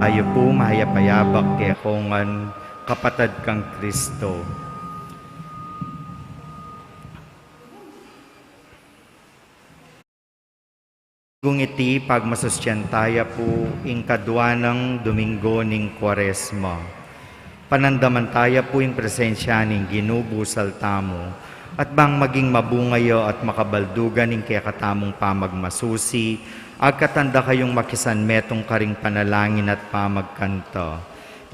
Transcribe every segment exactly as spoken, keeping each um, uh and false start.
Ayu pu, mayap a yabak kekongan, kapatad kang Kristo. Kung iti pagmasusyan taya pu ing kadwa nang Domingo ning Kuaresma. Panandaman taya pu ing presensya ning Ginu busal tamu, at bang maging mabunga ya at makabaldugan ing kekatamung pamagmasusi, agkatan da kayung makisanmetung karing panalangin at pamagkanta.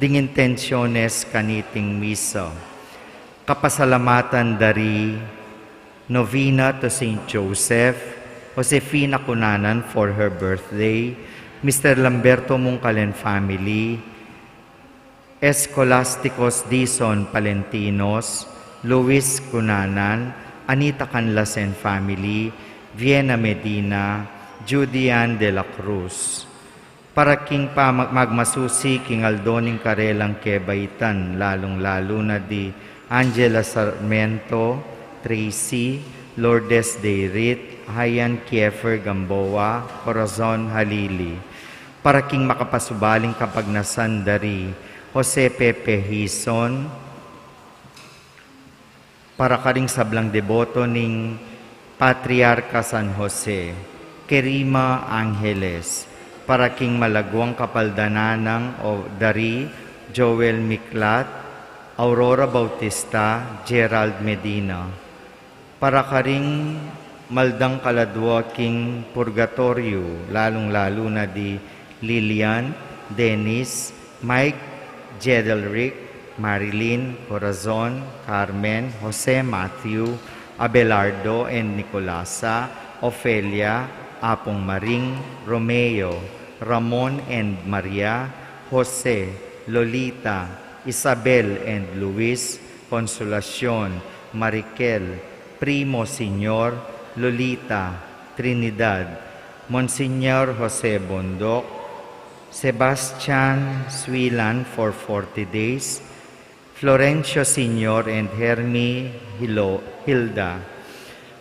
Ding intensyones kaniting misa. Kapasalamatan dari Novena to Saint Joseph, Josefina Cunanan for her birthday, Mister Lamberto Mungkalen family, Escolasticos Dizon Palentinos, Luis Cunanan, Anita Canlas and family, Vienna Medina, Judy Ann de la Cruz. Para king pamag-, magmasusi king aldo ning karelang kebaitan, lalung-lalu na di Angela Sarmiento, Tracy, Lourdes Deirit, Hayan Kiefer Gamboa, Corazon Halili. Para king makapasubaling kapagnasan dari Jose Pepe Hizon, para karing sablang deboto ning Patriarka San Jose, Kerima Angeles, para king malaguang kapaldanan nang o dari Joel Miklat, Aurora Bautista, Gerald Medina, para karing maldang kaladua king purgatoryo, lalung-lalu na di Lilian, Dennis, Mike, Jedelrick, Marilyn, Corazon, Carmen, Jose, Matthew, Abelardo and Nicolasa, Ofelia, Apong Maring, Romeo, Ramon and Maria, Jose, Lolita, Isabel and Luis, Consolacion, Marikel, Primo Senior, Lolita, Trinidad, Monsignor Jose Bondoc, Sebastian Swilan for forty days, Florencio Senior and Hermie Hilo-, Hilda,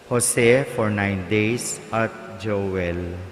Jose for nine days, at Joel.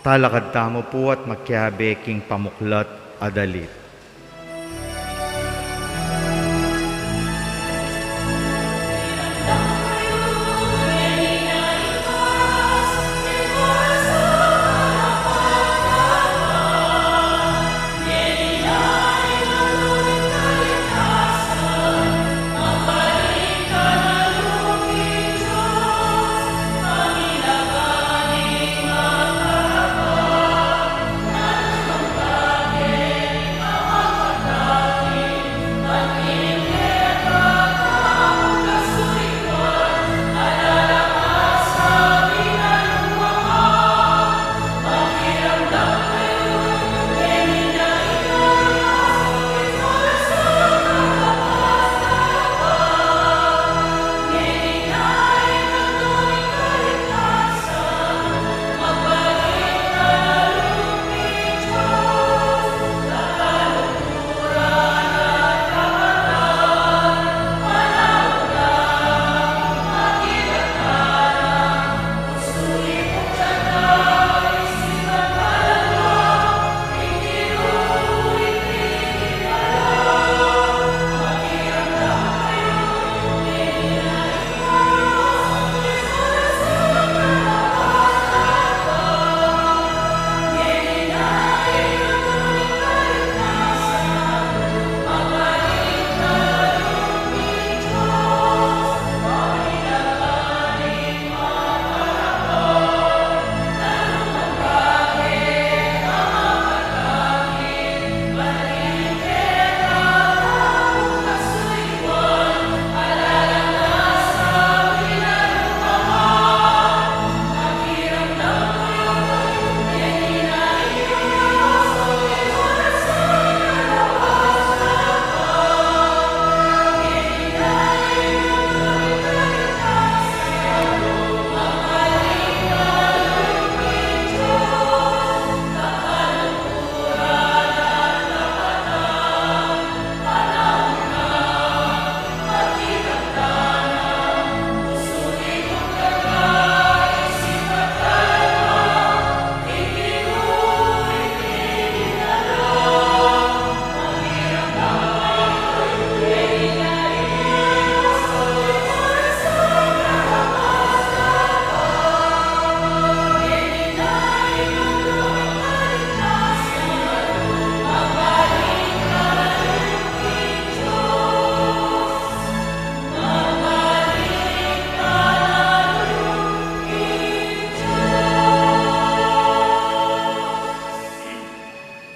Talakad tamu pu at makiabe king pamuklat a dalit.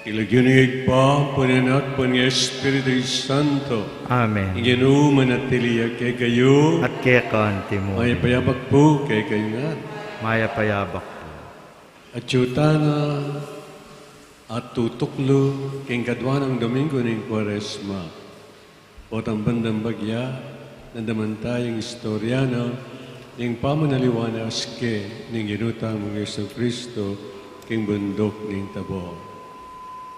King lagyu ning Ibpa, ampo ning Anak, ampo ning Espiritu Santo. Amen. Ing Ginu manatili ya kekayu. At keka antimu. Mayap a abak pu kekayu ngan. Mayap a abak pu. Atyu tana at tutuklu king kadua nang Domingo ning Kuaresma. Potang bandang bagya, damdaman taya ing istorya na ning pamanaliwan a aske ning Ginu tamung Jesucristo king bunduk ning Tabor.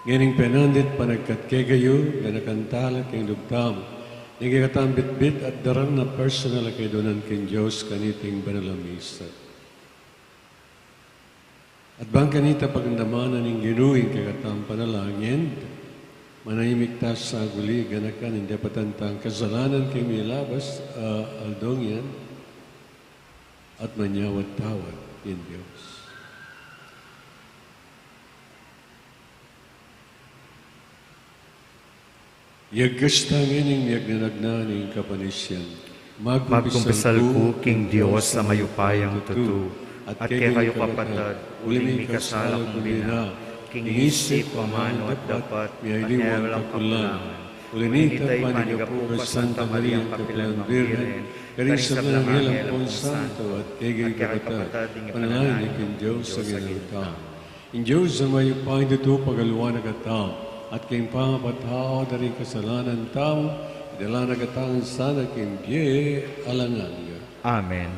Ngening penandit panagkat kekayu, ganakan tala king lub tamu ning kekatamung bitbit at daran a personal a kaydunan king Dios kaniting banal a misa. At bang kanita pagdamdaman na ning Ginu ing kekatamung panalangin, manahimik ta saguli, ganakan ing depatan tang kasalanan king milabas a aldong yan, at manyawad-tawad ing Dios. Yagkas ta ngening miyagnanagna ning kapanisian. Magkumpisal ku king Dios a mayupayang tutu, at kekayu kapatad, uling mikasala kung bina, king isip, amanu at dapat, at mayayaliwang kakulangan. Uli na nita, panyawad ku king Santa Maria, kapilan mang Birhen, karing sablang anghel ampon santo, at kekayu kapatad, ipanalangin yu king Dios a Ginu tamu. Ing Dios a mayupaya king tutu, pagaluan na katamu, at king pamapatawad da ring kasalanan tamu, idala na katamu sana king bie alang angga. Amen.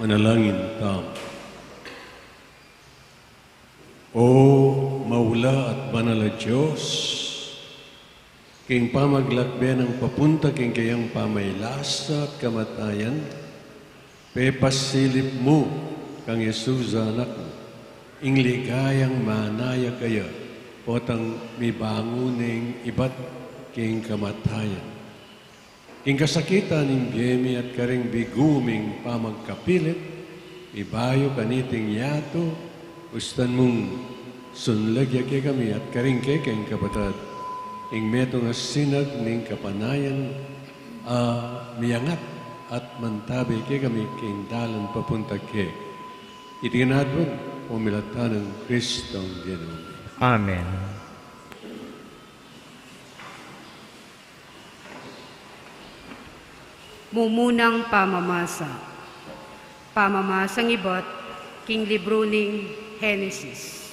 Manalangin tamu. O maula at banal a Dios, king pamaglakbe nang papunta king kayang pamaylasa at kamatayan, pepasilip mu kang Jesus a Anak mu ing ligayang manaya kaya, potang mibangun neng ibat king kamatayan. King kasakitan ning bie mi at karing bigu ming pamagkapilit, ibayu kaniting yatu, ustan mung sunlag ya kekami at karing kekeng kapatad ing metung a sinag ning kapanayan a miyangat at mantabe kekami king dalan papunta keka. Iti ngan aduan, pamilatan nang Kristong Ginu mi. Amen. Mumunang pamamasa. Pamamasang ibat king libru ning Henesis.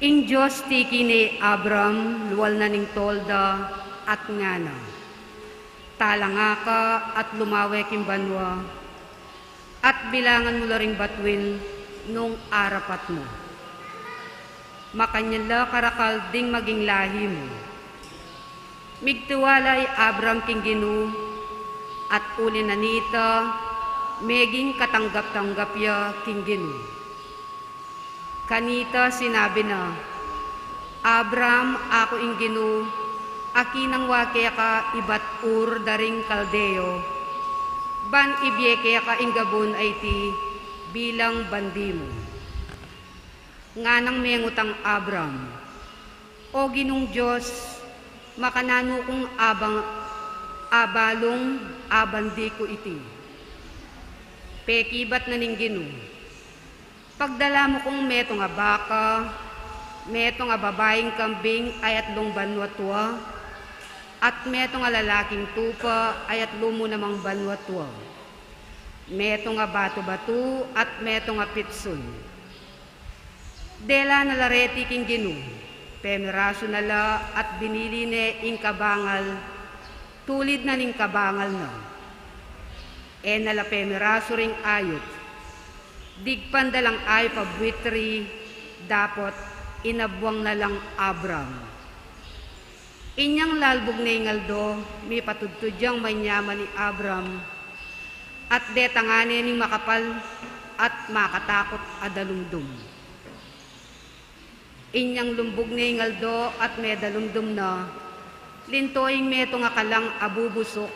Ing Dios tiki ne i Abram lual na ning tolda at ngana, "Talanga ka at lumawe king banua, at bilangan mu la ring batuin nung arapat mu. Makanyan la karakal ding maging lahi mu." Migtiwala i Abram king Ginu, at uli na nita, meging katanggap-tanggap ya king Ginu. Kanita sinabi na, "Abram, aku ing Ginu, a kinangwa keka ibat Ur da ring Kaldeo, ban ibie keka ing gabun a iti bilang bandi mu." Nganang mengut nang Abram, "O Ginung Dios, makananu kung abang, abalung abandi ku iti?" Pekibat na ning Ginu, "Pagdala mu kung metung a baka, metung a babaing kambing a atlung banua tua, At metung a lalaking tupa, ay atlu mu namang banua tua. Metung a batu-batu, at metung a pitsun. Dela na la reti king Ginu, pemirasu na la at binili ne ing kabangal, tulid na ning kabangal na. E na la pemirasu ring ayup, digpan da lang ayup a buitri, dapot inabuang na lang Abram. Inyang lalbug ne ing aldo, mipatudtud yang manyaman i Abram, at detang ne ning makapal at makatakut a dalumdum. Inyang lumbug ne ing aldo at medalumdum na, linto ing metung a kalang a bubusuk,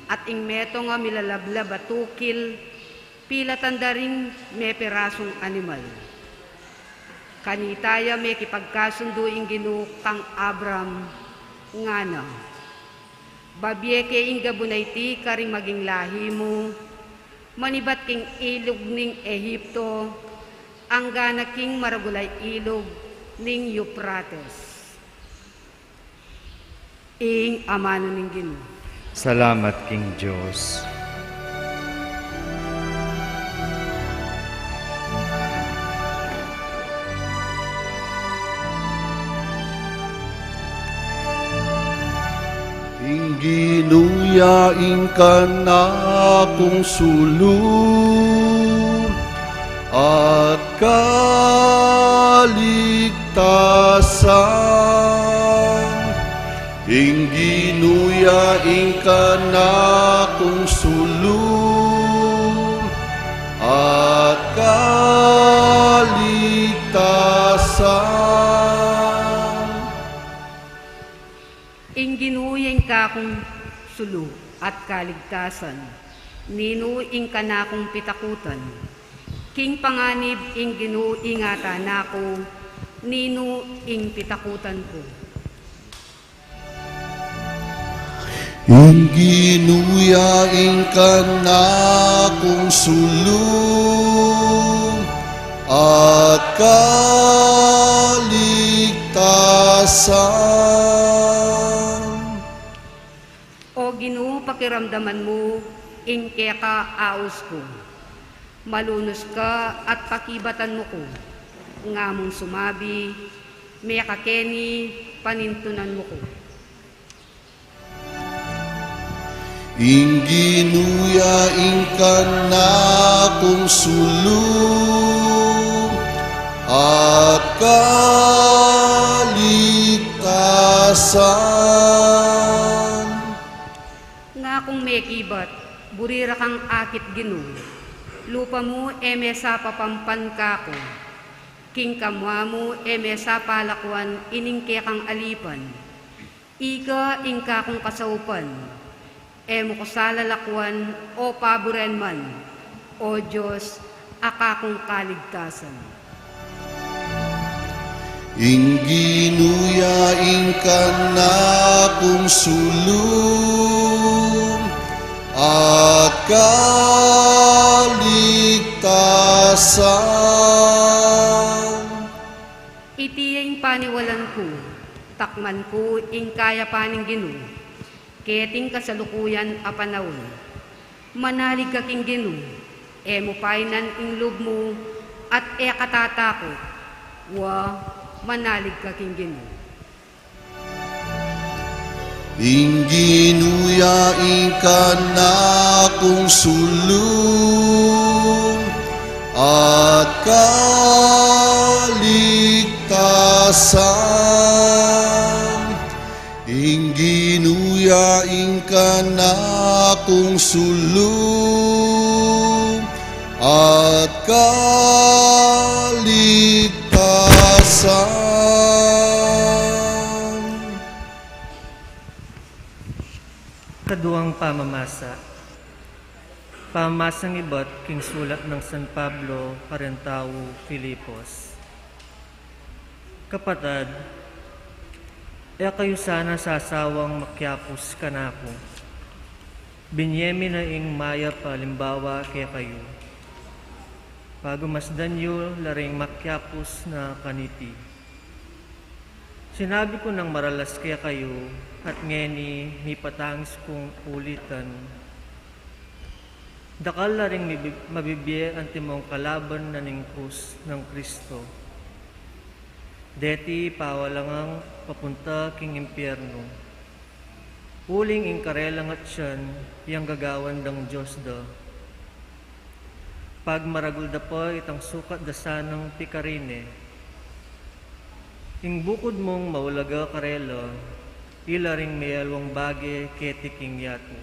at ing metung a milalablab a tukil, pilatan da ring mepirasung animal. Kanita ya mekipagkasundu ing Ginu kang Abram, ngana, Babie ke ing gabun a iti karing maging lahi mu, manibat king ilug ning Egipto, anggana king maragul a ilug ning Euphrates. Ing amanu ning Ginu. Salamat king Dios. Ing Ginu ya ing kanakung sulu at kaligtasan. Ing Ginu ya ing kanakung sulu at kaligtasan. Ing Ginu ya ing kakung sulu at kaligtasan. Ninu ing kanakung pitakutan? King panganib ing Ginu ingatan na ku, ninu ing pitakutan ku? Ing Ginu ya ing kanakung sulu at kaligtasan. O Ginu, pakiramdaman mu ing keka aus ku. Malunus ka at pakibatan mu ku. Nga mung sumabi, mekakeni panintunan mu ku. Ing Ginu ya ing kanakung sulu at kaligtasan. Nga kung mekibat, buri ra kang akit Ginu, lupa mu e mesapa pampan kaku, king kamua mu e mesapa lakwan ining kekang alipan. Ika ing kakung kasaupan, e mu ku sa lalakwan o paburen man, O Dios, a kakung kaligtasan. Ing Ginu ya ing kanakung sulu at kaligtasan. Iti ya ing paniwalan ku, takman ku ing kayapan ning Ginu, keting kasalukuyan a panaun. Manalig ka king Ginu, e mu painan ing lub mu, at e ka tatakut. Wa, manalig ka king Ginu. Ing Ginu ya ing kanakung sulu at kaligtasan. Ing Ginu ya ing kanakung sulu at kaligtasan. Kaduang pamamasa. Pamamasang ibat king sulat nang San Pablo karing tau Filipos. Kapatad, e kayu sana sasawang makiapus kanaku. Binye mi na ing mayap a alimbawa kekayu. Pagmasdan yu la ring makiapus na kaniti. Sinabi ku nang maralas kekayu, at ngeni mipatangis kung ulitan. Dakal la ring mibi-, mabibie antimong kalaban na ning krus nang Kristo. Deti pawalangang papunta king impiernu. Uling ing karelang atyan yang gagawan dang Dios da. Pagmaragul da pa itang sukat da sanang pikarine. Ing bukud mung maulaga karela, ila ring meyalwang bage keti king yatu.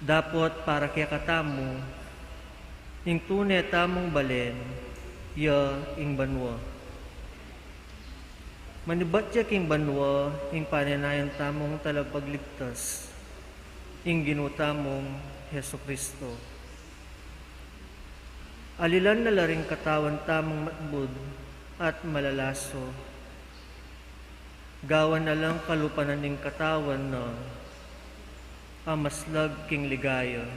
Dapot para kekatamu, ing tune tamung balen, ya ing banua. Manibat ya king banua ing panenayan tamung talapagligtas, ing Ginu tamung Jesucristo. Alilan na la ring katawan tamung matbud at malalaso. Gawan na lang kalupa na ning katawan na a maslag king ligaya.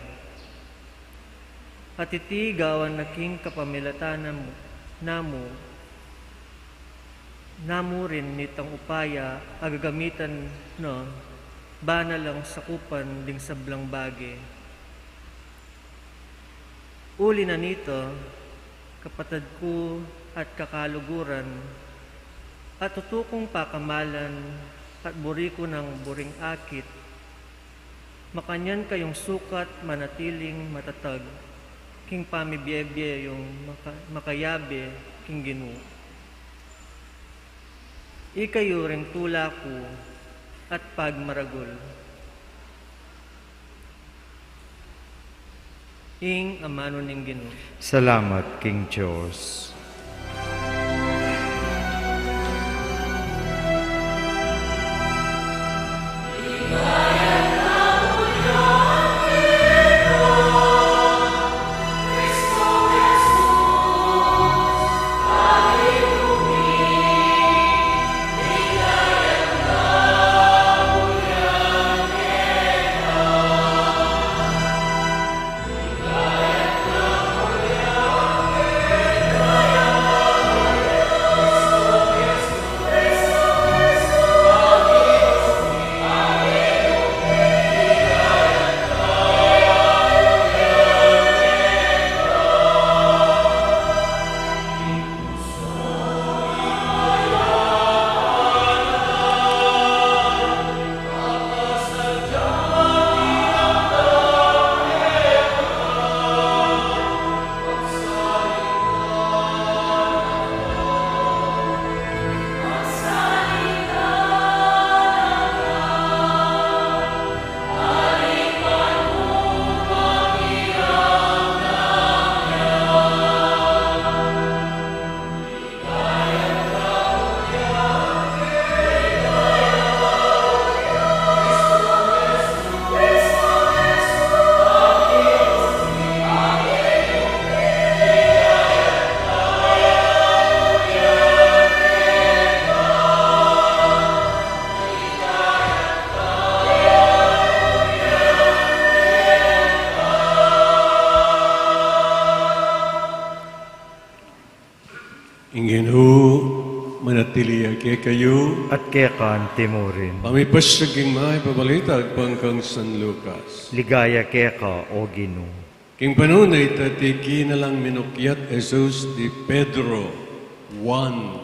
At iti gawan na king kapamilatan namu, namu, namu rin nitang upaya a gagamitan na bana lang sakupan ding sablang bage. Uli na nita, kapatad ku at kakaluguran, at tutu kung pakamalan at buri ku nang buring akit, makanyan kayung sukat manatiling matatag king pamibiebie yung maka-, makayabe king Ginu. Ikayu ring tula ku at pagmaragul. Ing amanu ning Ginu. Salamat king Dios. Ing Ginu manatili ya kekayu. At keka antimurin. Pamipasiag king mayap a balita agpang kang San Lucas. Ligaya keka, O Ginu. King panahun a ita, tiki na lang minukyat Jesus di Pedro, Juan,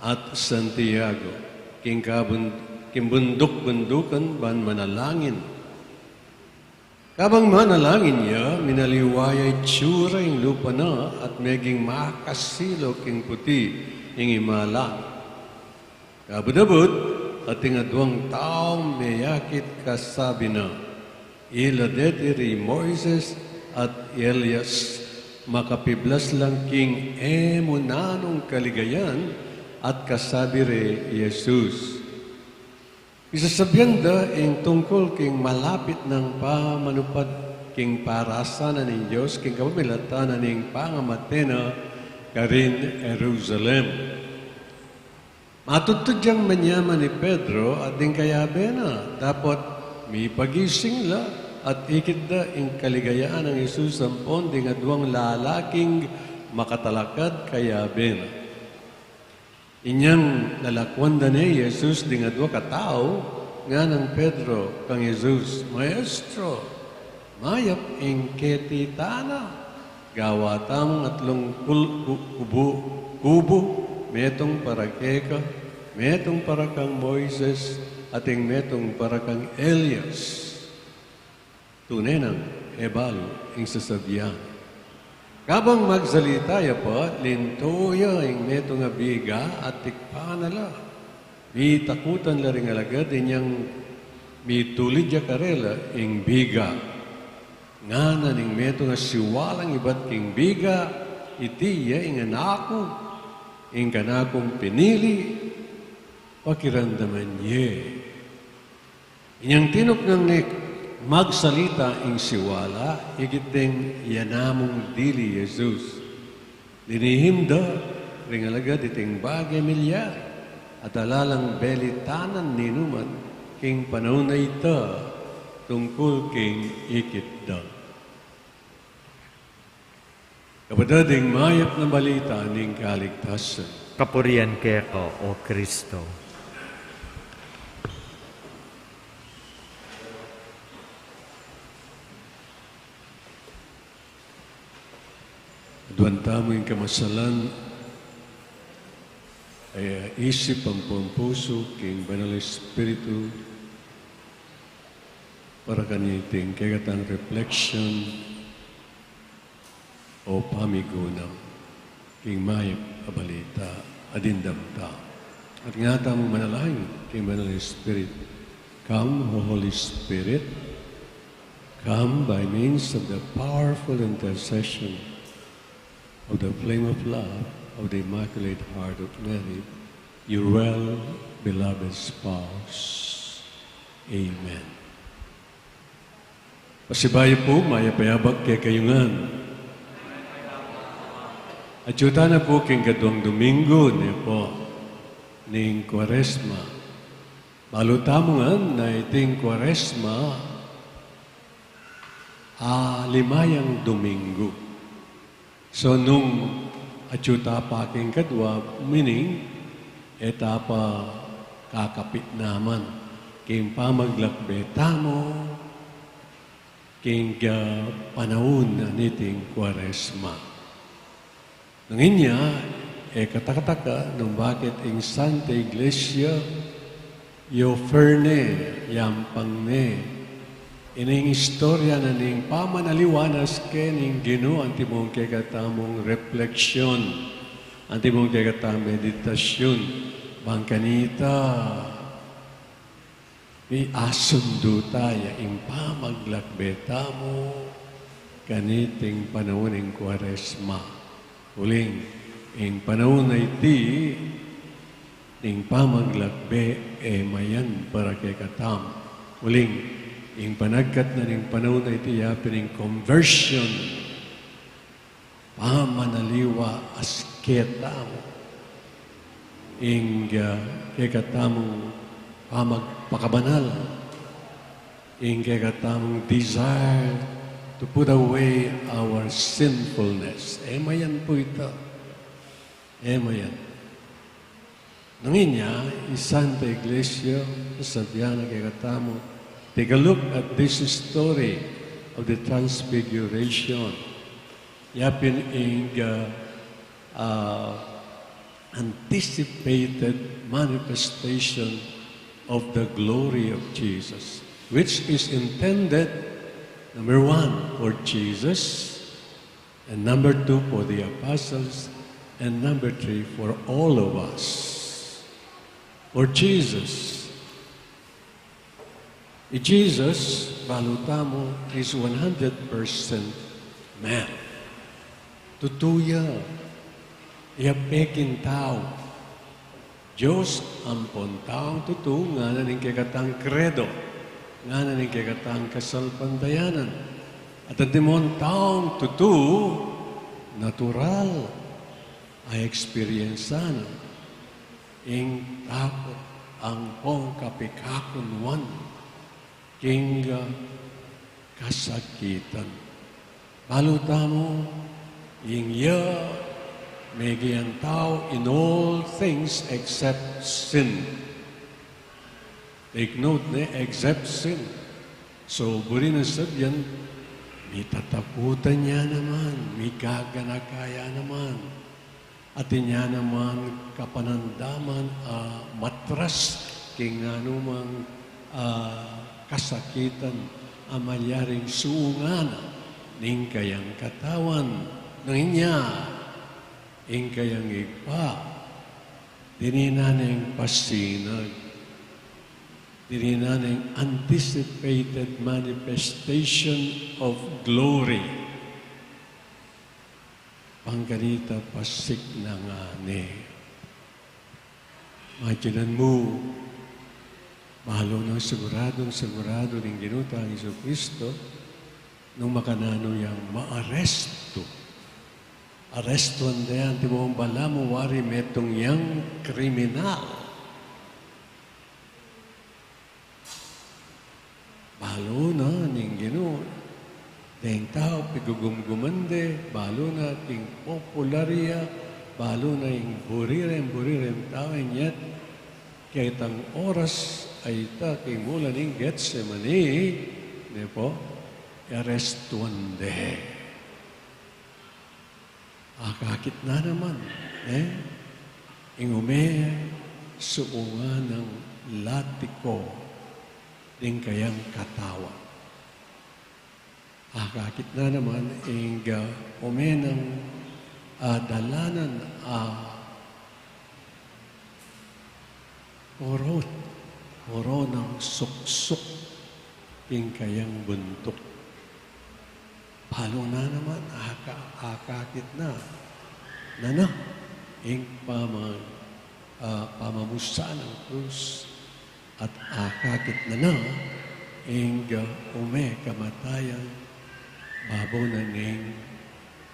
at Santiago king kabun-, king bunduk-bundukan ban manalangin. Kabang manalangin ya, minaliwa ya itsura ing lupa na at meging makasilu king puti ing imalang. Kabud-abud, atin adwang taung meyakit kasabi na, "Ila deti ri Moises at Elias, makapiblas lang king e mu nanung kaligayan," at kasabi re i Jesus. Pisasabian da ing tungkul king malapit nang pamanupad king parasan na ning Dios king kapamilatan na ning pangamate na karin Jerusalem. Matudtud yang manyaman i Pedro at ding kayabe na, dapot mipagising la at ikit da ing kaligayan nang Jesus ampon ding adwang lalaking makatalakad kayabe na. Inyang lalakwan da ne Jesus ding adua katau, nganang Pedro kang Jesus, "Maestro, mayap ing keti tana. Gawa tamung atlung kul-, ku-, kubu, kubu, metung para keka, metung para kang Moises, at ing metung para kang Elias." Tune nang e balu ing sasabian. Kabang magsalita ya pa, linto ya ing metung a biga at tikpan na la. Mitakutan la ring alagad, inyang mitulid ya karela ing biga. Ngana ning metung a siwalang ibat king biga, "Iti ya ing anak ku, ing kanakung pinili, pakiramdaman ye." Inyang tinuknang ne magsalita ing siwala, ikit deng ya namung dili Jesus. Linihim da ring alagad iting bage milyari, at ala lang belitanan ninuman king panaun a ita tungkul king ikit da. Kapatad, ing mayap na balita ning kaligtasan. Kapurian keka, O Kristo. Aduan tamu ing kamasalan, e, isip ampong pusu king Banal Espiritu, para kaniting kekatang reflection o pamigunam king mayap a balita a dimdam ta. At nga tamung manalangin king Banal Espiritu. Come, O Holy Spirit, come by means of the powerful intercession of the flame of love of the Immaculate Heart of Mary, your well beloved spouse. Amen. Pasibayu pu, mayap a abak kekayu ngan. Atyu tana pu king kaduang Domingo ne pu ning Kuaresma. Balu tamu ngan na iting Kuaresma a lima yang Domingo. So, nung atyu ta pa king kadua, meaning, e ta pa kakapit naman king pamaglakbe tamu king, ah, panaun na niting Kuaresma. Nung inya, e katakataka nung bakit ing Santa Iglesia, yu-offer ne, yampang ne ining istorya na ning pamanaliwa na sasakit ning Ginu, antimong kekatamung refleksyon, antimong kekatamung meditasyon, bang kanita, miasundu ta ya ing pamaglakbe tamu kaniting panaun ning Kuaresma. Uling, ing panaun a iti ning pamaglakbe e mayan para kekatamu. Uling, ing panagkat na ning panaun a iti ya pin ing conversion, pamanaliwa a sasakit tamu. Ing, ah, kekatamung pamagpakabanal, ing kekatamung desire to put away our sinfulness. E mayan pu ita. E mayan. Nung inya, ing Santa Iglesia, sasabian na kekatamu, take a look at this story of the Transfiguration. Ya pin ing, ah, ah, anticipated manifestation of the glory of Jesus, which is intended, number one, for Jesus, and number two, for the apostles, and number three, for all of us. For Jesus, i Jesus, balu tamu, is one hundred percent man. Tutu ya, ya peking tau. Dios ampong taung tutu, ngana ning kekatang kredo, ngana ning kekatang kasalpantayanan. At antimong taung tutu, natural a experience na ing takut ampong kapikakunwan king kasakitan. Balu tamu, ing ya Megiyan tau in all things except sin. Take note, ne, except sin. So, buri nang sabian, mitatakutan ya naman, migaganaka ya naman. Atin ya naman kapanandaman a matras king nanumang, ah, kasakitan a malyaring suungan ning kayang katawan. Nung inya, ing kayang Ibpa, dininan neng pasinag, dininan neng anticipated manifestation of glory. Pangganita, pasik na ngane. Imaginan mu, balu nang siguradung siguradu ning Ginu tang Jesucristo, nung makananu yang maarestu. Arestuan de, antimo balamu wari metung yang kriminal. Balu na ning Ginu, deng tau pigugumguman de, balu na king popular ya, balu na ing buri reng, buri reng tau, and yet, ketang oras a ita king mula ning Getsemani, ne po, arestuan de. Akakit na naman, eh, ing ume suungan nang latiku ding kayang katawan. Akakit na naman ing, ah, ume nang, ah, dalanan, ah, Koron, koronang suksuk king kayang buntuk. Balu na naman, aka-, akakit na. Nana, ing pama-, ah, pamamusa nang krus, at akakit na na, ing, ah, ume kamatayan, babo na ning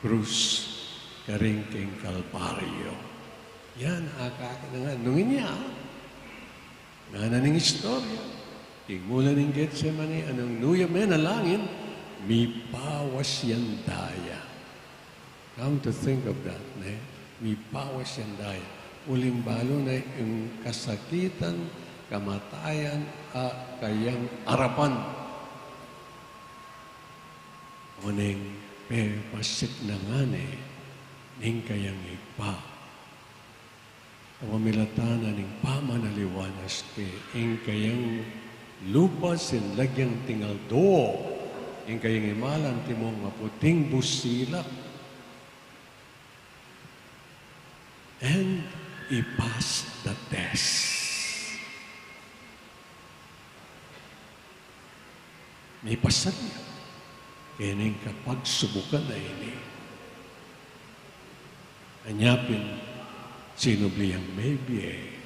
krus, karin king Kalbaryo. Yan, akakit na nga. Nung inya, ngana ning istorya, king mula ning Getsemani, anung nu ya menalangin, mipawas yang daya. Come to think of that, ne? Mipawas yang daya. Uling balu na ing kasakitan, kamatayan, a kayang arapan. Oneng pepasik na ngane ning kayang Ibpa. Kapamilatan na ning pamanaliwanas ke, ing kayang lupa sinlagyan tingaldo, ing kayang imalan timong maputing busilak. And he passed the test. Mipasan ya keni ing kapagsubukan a ini. Anya pin sinubli yang mebie.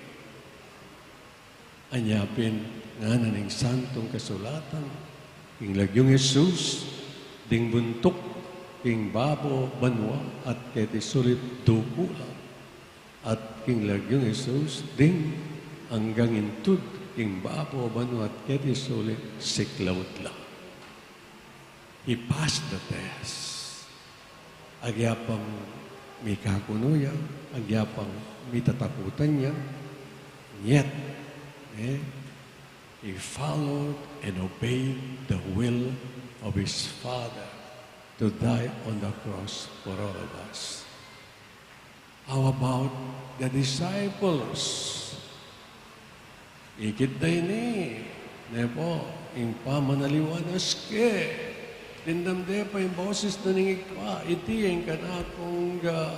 Anya pin ngana ning Santung Kasulatan, king lagyung Jesus, ding buntuk, king babo banua at keti sulip duku la. At king lagyung Jesus, ding anggang intud, king babo banua at keti sulip siklaud la. He passed the test. Agyapang mikakunu ya, agyapang mitatakutan ya, yet, eh, he followed and obeyed the will of his Father to die on the cross for all of us. How about the disciples? Ikit da ini, ne po, ing pamanaliwanas ke. Dimdam de pa ing boses na ning Ibpa, "Iti ing kanakung, ah,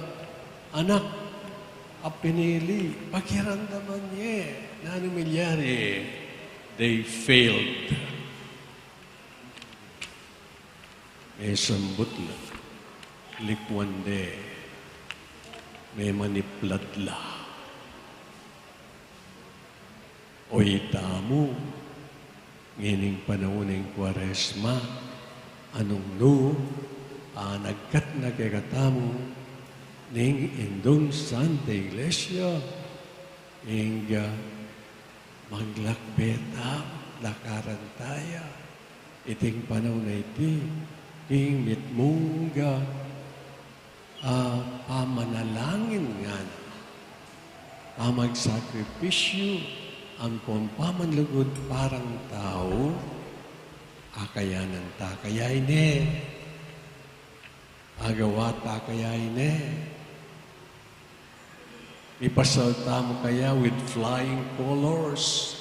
anak a pinili." Pakiramdaman ye, nanu milyari? They failed. Mesambut la, likuan de, memaniplad la. O itamu, ngening panaun ning Kuaresma, anung nu, ah, nagkat na kekatamu ning Indung Santa Iglesia, ing, ah, maglakbe ta, lakaran ta ya, iting panaun a iti, king mitmung, ah, A pamanalangin ngana, pamagsakripisyu, ampon pamanlugud para king tau, akayanan ta kaya ini? Agawa ta kaya ini? Mipasal tamu kaya with flying colors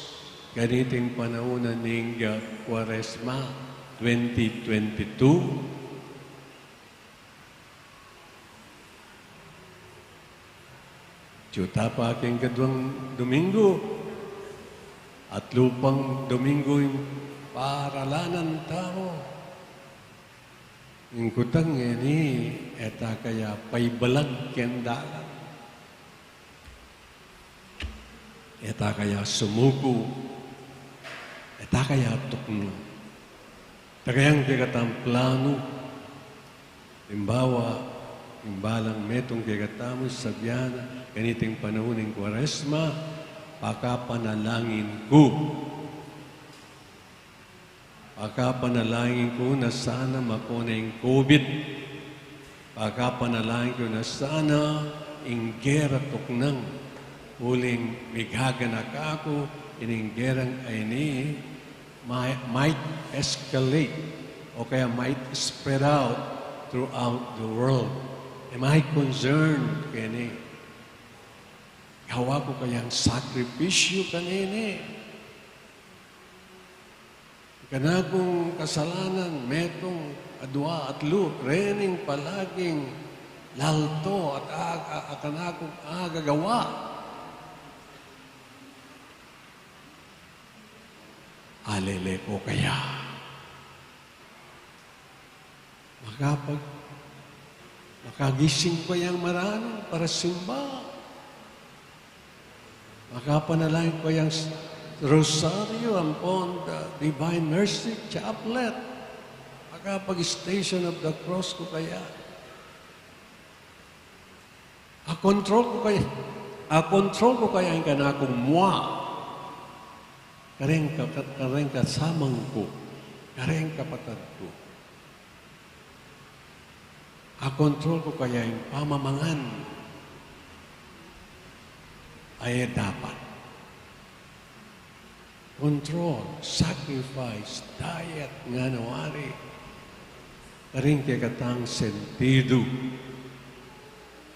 kaniting panaun ning, ah, Kuaresma twenty twenty-two? Atyu ta pa king kaduang Dominggu, atlu pang Dominggu ing paralanan tamu. Ing kutang ngeni, e ta kaya paibalag keng dalan? E ta kaya sumuku? E ta kaya tuknang? E ta kayang kekatang planu? Alimbawa, ing balang metung kekatamu, sabian na, kaniting panaun ning Kuaresma, pakapanalangin ku. Pakapanalangin ku na sana mako na ing COVID. Pakapanalangin ku na sana ing gera tuknang. Uling migaganaka ku ining gerang ini, mi-, might escalate o kaya might spread out throughout the world. Am I concerned keni? Gawa ku kayang sakripisyu kanini? Kanakung kasalanan, metung, adua, atlu, rening palaging lalto at ag-, a-, a-, kanakung agagawa. Alele ku kaya? Makapag-, makagising ku kayang maranu para simba? Makapanalangin ku kayang s-, Rosario ampon the Divine Mercy Chaplet? Makapag-Station of the Cross ku kaya? A-control ku kaya, a-control ku kaya ing kanakung mua kareng ka-, ka-, kareng kasamang ku, kareng kapatad ku? A-control ku kaya ing pamamangan a e dapat? Control, sacrifice, diet, ngana wari, karing kekatang sentidu.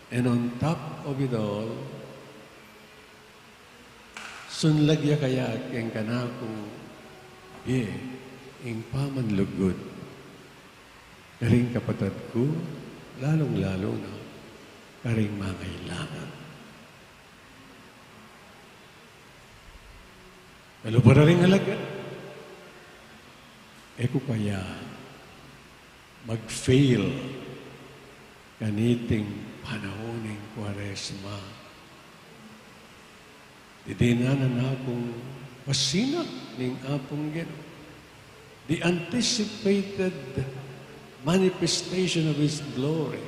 And on top of it all, sunlag ya kaya keng kanaku, ye, ing pamanlugud karing kapatad ku, lalung-lalu na karing mangailangan. Kalupa ra ring alagad, e ku kaya mag-fail kaniting panaun ning Kuaresma? Didinan na nakung pasinak ning Apung Ginu. The anticipated manifestation of His glory.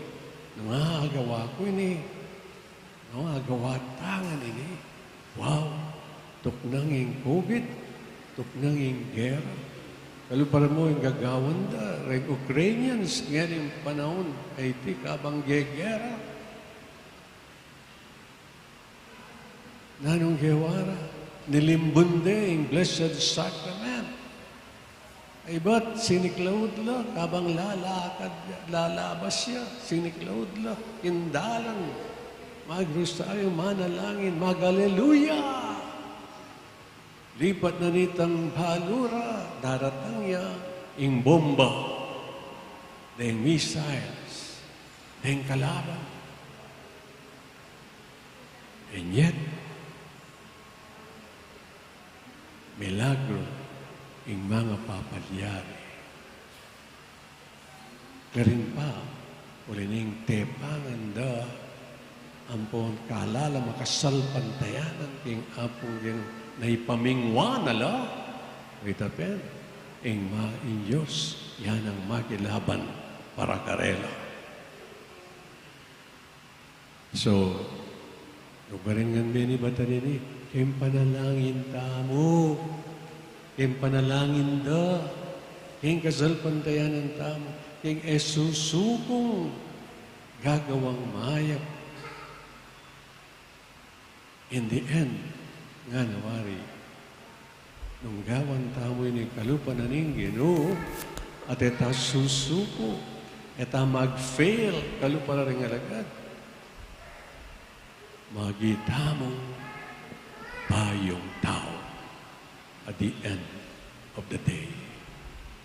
Nung agawa ku ini, nung agawa ta ngan ini, wow, tuknang ing COVID, tuknang ing gera. Kalupa ra mu ing gagawan da reng Ukrainians ngening panaun a iti kabang gegera. Nanung gewa ra? Nilimbun de ing Blessed Sacrament. Ibat siniklaud la, kabang lalakad, lalabas ya, siniklaud la king dalan, magrosaryu, manalangin, mag-aleluya. Lipat na nitang balu ra, daratang ya ing bomba, deng missiles, deng kalaban. And yet, milagro ing mangapapalyari. Karin pa, uli ning tepangan da ampon kalala makasalpantayanan king Apung Ginu a ipamingwa na la, ita pin, ing ma-, ing Dios, ya nang makilaban para karela. So, lugarin ngan benibatan ini, king panalangin tamu, king panalangin da, king kasalpantayanan tamu, king e susukung gagawang mayap. In the end, ngana wari, nung gawan tamu ini kalupa na ning Ginu, at e ta susuku, e ta mag-fail kalupa na ring alagad, maging tamung bayung tau at the end of the day.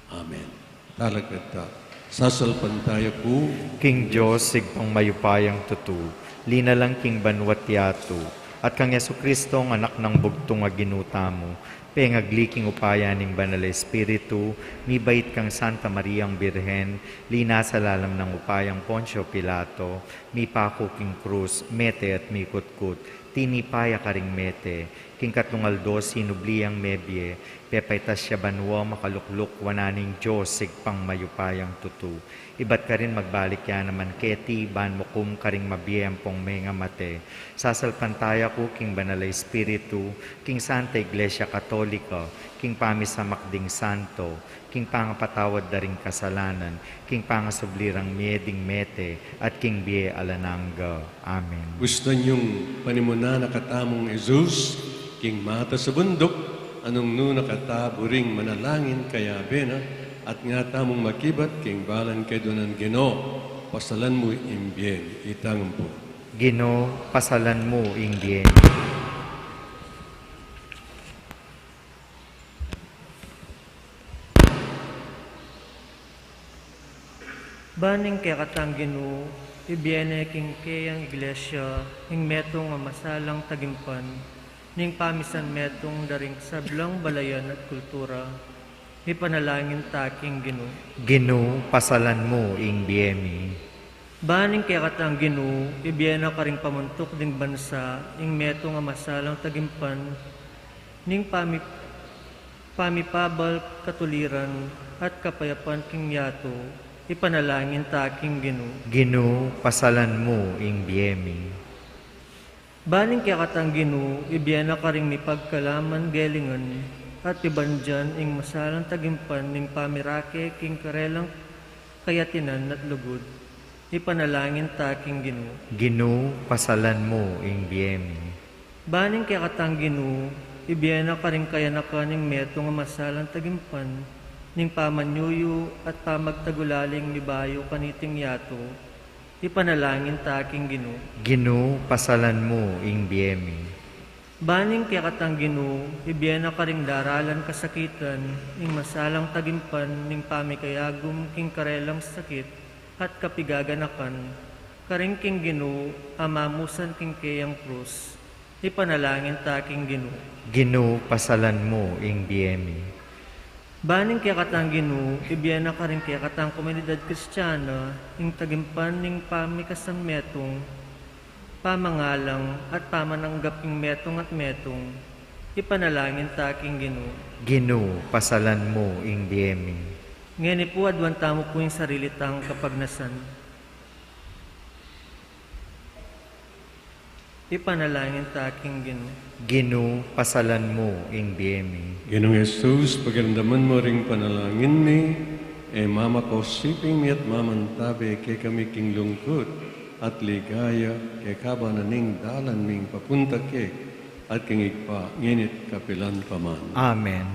Amen. Talakad ta. Sasalpantaya ku king Dios, Ibpang mayupayang tutu, linalang king banua't yatu, at kang Jesucristo, Anak nang bugtung a Ginu tamu, pengagli king upaya ning Banal a Espiritu, mibait kang Santa Mariang Birhen, linasa lalam nang upayang Poncio Pilato, mipaku king krus, mete at mikutkut, tinipa ya karing mete, king katlung aldo sinubli yang mebie, pepaitas ya banua, makalukluk wanan ning Dios, Ibpang mayupayang tutu. Ibat karin magbalik ya naman keti, ban mukum karing mabie ampong mengamate. Sasalpantaya ku king Banal a Espiritu, king Santa Iglesia Katolika, king pamisamak ding santo, king pangapatawad da ring kasalanan, king pangasubli rang mie ding mete, at king bie alang angga. Amen. Gustu yung panimunan na katamung Jesus, king matas a bunduk, nung nu na kata buring manalangin kayabe na, at nga tamung makibat king balang kayduanan. Ginu, pasalan mu ing bie mi. Itang ampo. Ginu, pasalan mu ing bie mi. Ban ing kekatang Ginu, ibie ne king keyang Iglesia, ing metung a masalang tagimpan, ning pamisan metung da ring sablang balayan at kultura, ipanalangin ta king Ginu. Ginu, pasalan mu ing bie mi. Ban ing kekatang Ginu, ibie na karing pamuntuk ding bansa, ing metung a masalang tagimpan, ning pami-, pamipabal katuliran, at kapayapan king yatu, ipanalangin ta king Ginu. Ginu, pasalan mu ing bie mi. Ban ing kekatang Ginu, ibie na karing mipagkalaman gelingan, at pibandian ing masalang tagimpan ning pamirake king karelang kayatinan at lugud, ipanalangin ta king Ginu. Ginu, pasalan mu ing bie mi. Ban ing kekatang Ginu, ibie na karing kayanakan ning metung a masalang tagimpan, ning pamanyuyu at pamagtagulaling mibayu kaniting yatu, ipanalangin ta king Ginu. Ginu, pasalan mu ing bie mi. Ban ing kekatang Ginu, ibie na karing daralan kasakitan, ing masalang tagimpan, ning pamikayagum king karelang sakit at kapigaganakan, karin king Ginu, a mamusan king keyang krus, ipanalangin ta king Ginu. Ginu, pasalan mu ing bie mi. Ban ing kekatang Ginu, ibie na karing kekatang komunidad Kristiana, ing tagimpan ning pamikasan metung, pamangalang, at pamananggap king metung at metung, ipanalangin ta king Ginu. Ginu, pasalan mu ing bie mi. Ngeni pu, aduan tamu pu ing sarili tang kapagnasan. Ipanalangin ta king Ginu. Ginu, pasalan mu ing bie mi. Ginung Jesus, pakiramdaman mu ring panalangin mi, e mamakosiping mi at mamantabe kekami king lungkut at ligaya, kekaba na ning dalan ming papunta keka, at king Ibpa, ngeni't kapilan pa man. Amen.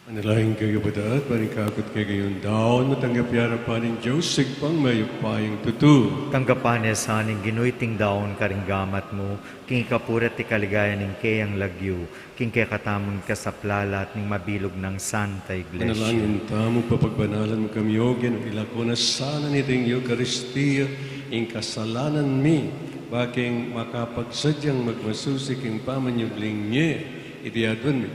Manalangin kayu, kapatad, ban ing kakut kekayung daun matanggap ya arapan ning Dios Ibpang mayupayang tutu. Tanggapan na sa ning Ginu iting daun karing gamat mu, king ikapuri at ikaligayan ning keyang lagyu, king kekatamung kasaplalan at ning mabilug nang Santa Iglesia. Manalangin tamu. Papagbanalan mu kami, O Ginu, ilako na sana niting Eukaristia ing kasalanan mi, ba king makapagsadyang magmasusi king pamanyubling mie. Iti aduan mi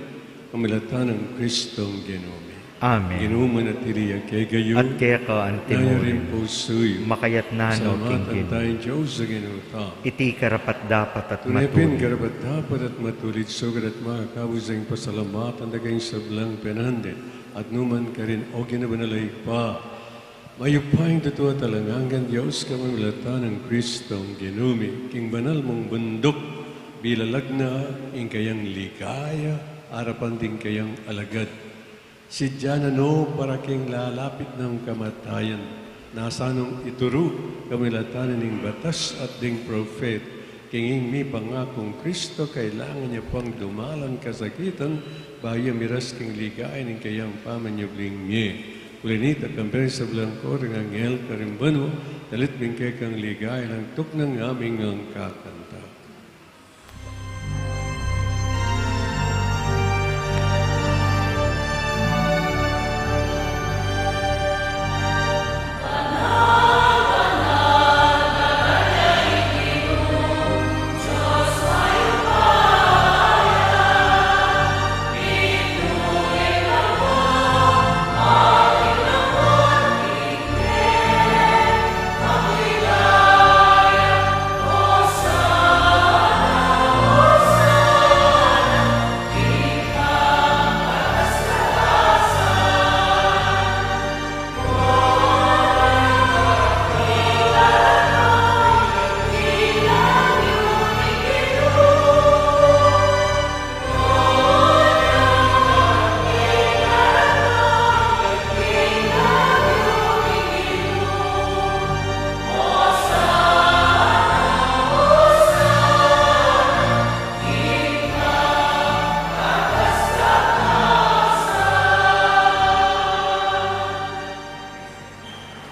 pamilatan nang Kristong Ginu mi. Amen. Ginu manatili ya kekayu. At keka antimurin. Mayari ing pusu yu. Makayatna no king Ginu. Salamatan taya ing Dios a Ginu ta. Iti karapat-dapat at matulid. Tune pin karapat-dapat at matulid, sukat at makakabus ing pasalamatan da ka king sablang penandit at nu man karin, O Ginu banal a Ibpa, mayupayang tutu at alang anggang Dios, kapamilatan nang Kristong Ginu mi. King banal mung bunduk bilalag na ing kayang ligaya arapan ding kayang alagad. Sidya na no para king lalapit nang kamatayan, nasa nong ituru, kapamilatan na ning batas at ding propeta, king ing mipangakung Kristo, kailangan ya pang dumalan kasakitan, bayu ya miras king ligaya ning kayang pamanyubling mie. Uli nita, kambe ring sablang koro ning anghel karing banua, dalit mi ing kekang ligaya, alang tuknang ngaming kakanta.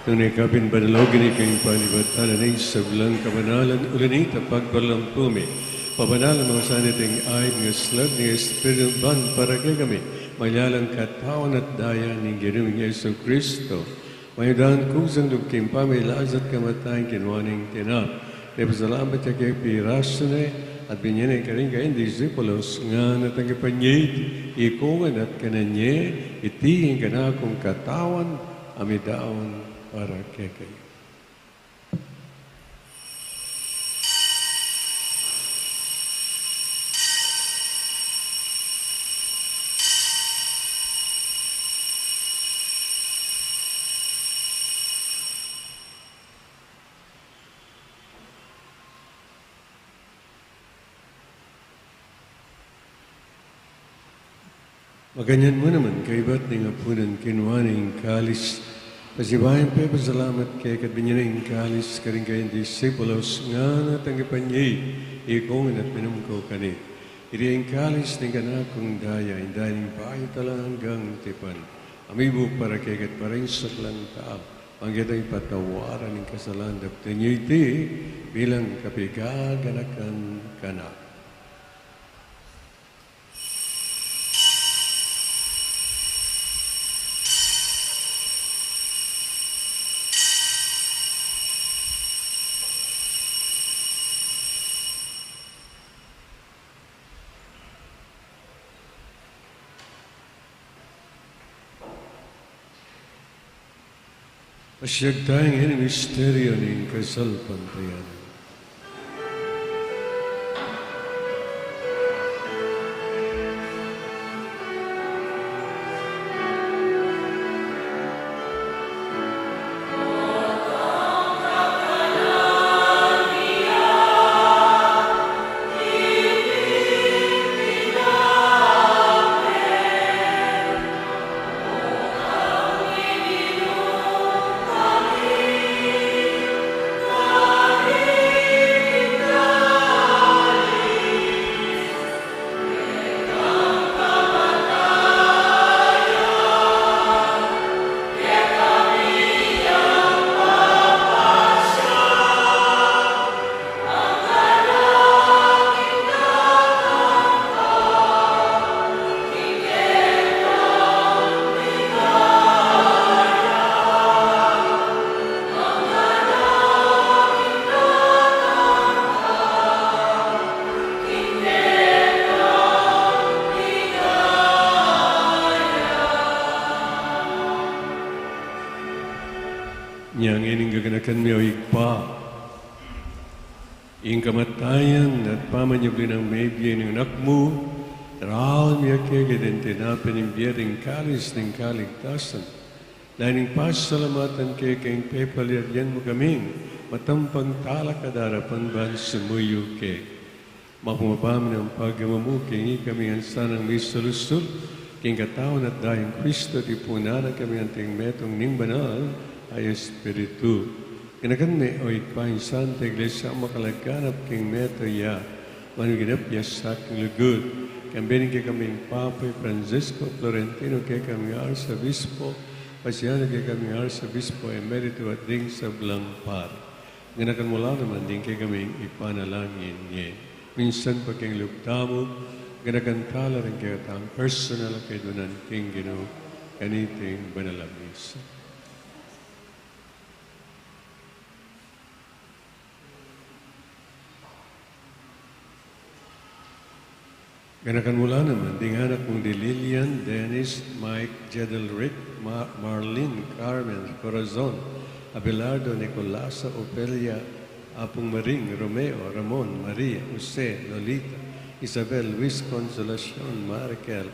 Tune kapin banal, O Ginu, ing panibatan ning sablang kabanalan, uli nita pagpalampu mi, pabanalan mu sana iting ayup nang aslag ning Espiritu, ban para kekami maging katawan at daya ning Ginu ming Jesucristo. Mayupayang kusang lub king pamagkasakit at kamatayan, kinua ne ing tinape, mipasalamat ya keka, pirasu ne, at binie ne karing kayang disipulos, ngana, tanggapan ye iti ikongan at kanan ye, iti ing kanakung katawan, a midaun para kekayu. Makanyan mu naman, kaybat ning apunan, kinua ne ing kalis, pasibayu yang pepasalamat keka, binie ne ing kalis karing kayang disipulos, ngana, tanggapan ye iti ikongan at minum kayu kaniti. Iti ing kalis ning kanakung daya, ing daya ning bayu at alang anggang tipan, a mibubuk para kekayu at para king sablang tau, ban kekayu patawaran ning kasalanan. Daptan ye iti bilang kapaganakan kanaku. Pasiag taya ngeni king misteryu ning kasalpantayanan. Ing kamatayan at pamanyubli nang mebie ning Anak mu, daraun mi keka ding tinape ning bie, ding kalis ning kaligtasan. Dayang ning pasalamatan keka ing pepalyarian mu kaming matampang talakad arapan ban sumuyu keka. Mapamaba mi nang pagkamamuk king ikami ngan sanang misalusul king katawan at dayang Kristo, tipunan na kami anting metung ning Banal a Espiritu. Ganakan me, o Ibpa, ing Santa Iglesia makalaganap king metung ya, ban miganapan ya sa king lugud. Kambe ning kekaming Papa i Francisco, Florentino kekaming Arsobispo, Pasiano kekaming Arsobispo Emerito, at ding sablang pari. Ganakan mu la naman ding kekaming ipanalangin ngeni. Minsan pa king lub tamu, ganakan tala ring kekatang personal a kaidunan king Ginu kaniting banal a misa. Ganakan mu la naman ding anak mung di Lilian, Dennis, Mike, Jedelrick, Ma-, Marlene, Carmen, Corazon, Abelardo, Nicolasa, Ofelia, Apung Maring, Romeo, Ramon, Maria, Jose, Lolita, Isabel, Luis, Consolacion, Markel,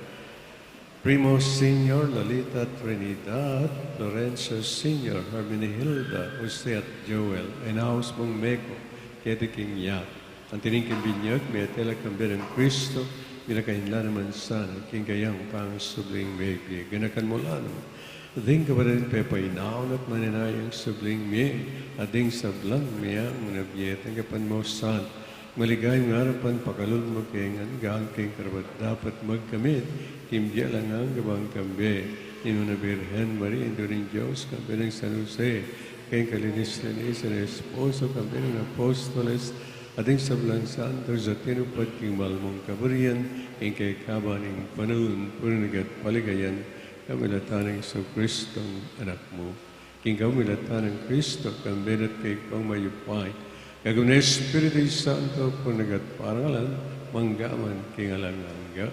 Primo Senior, Lolita, Trinidad, Lorenzo Senior, Herminihilda, Jose at Joel, Enaus mung Meko, keti king ya. Anti ning king binyag, mete la kambe nang Kristo, milakayin la naman sana king kayang pangasubling mebie. Ganakan mu la naman ding kapatad a pepainaun at manenaya king subling mie, at ding sablang mie, muna bie, tanggapan mu sana. Maligayang arapan, pakalulu mu kami ngan king karapat-dapat magkamit king bie alang angga ban kambe ning Nuan a Birhen Maria, Indu ning Dios, kambe nang San Jose, king kalinis-linisan a esposo, kambe ning apostoles, at ding sablang santos a tinupad king banal mung kaburian, king kekaban ning panaun, purian at paligayan, kami latan nang Jesucristong Anak mu. King kamilatan nang Kristo, kambe na at kekang mayupaya, kagum ning Espiritu Santo, purian at parangalan, mangga man king alang angga.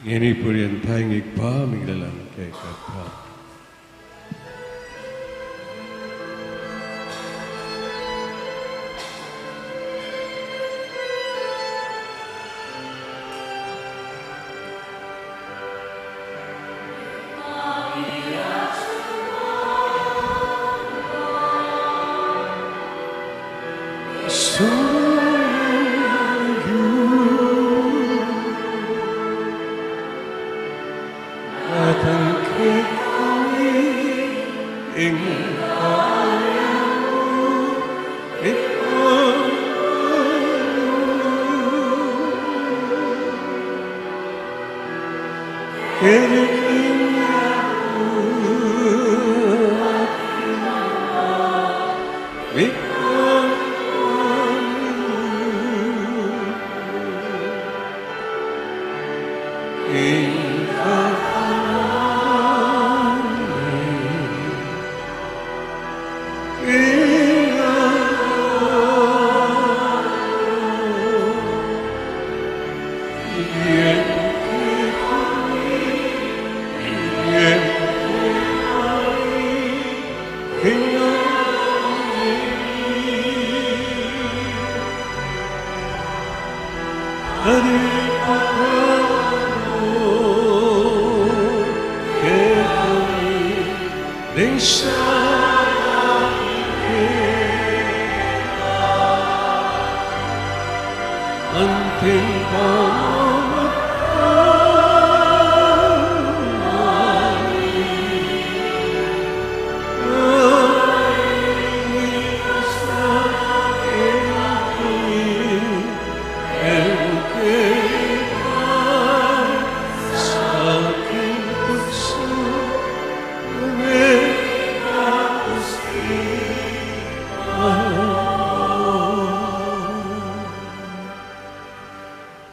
Ngeni purian taya ing Ibpa, miglalang kekatamu.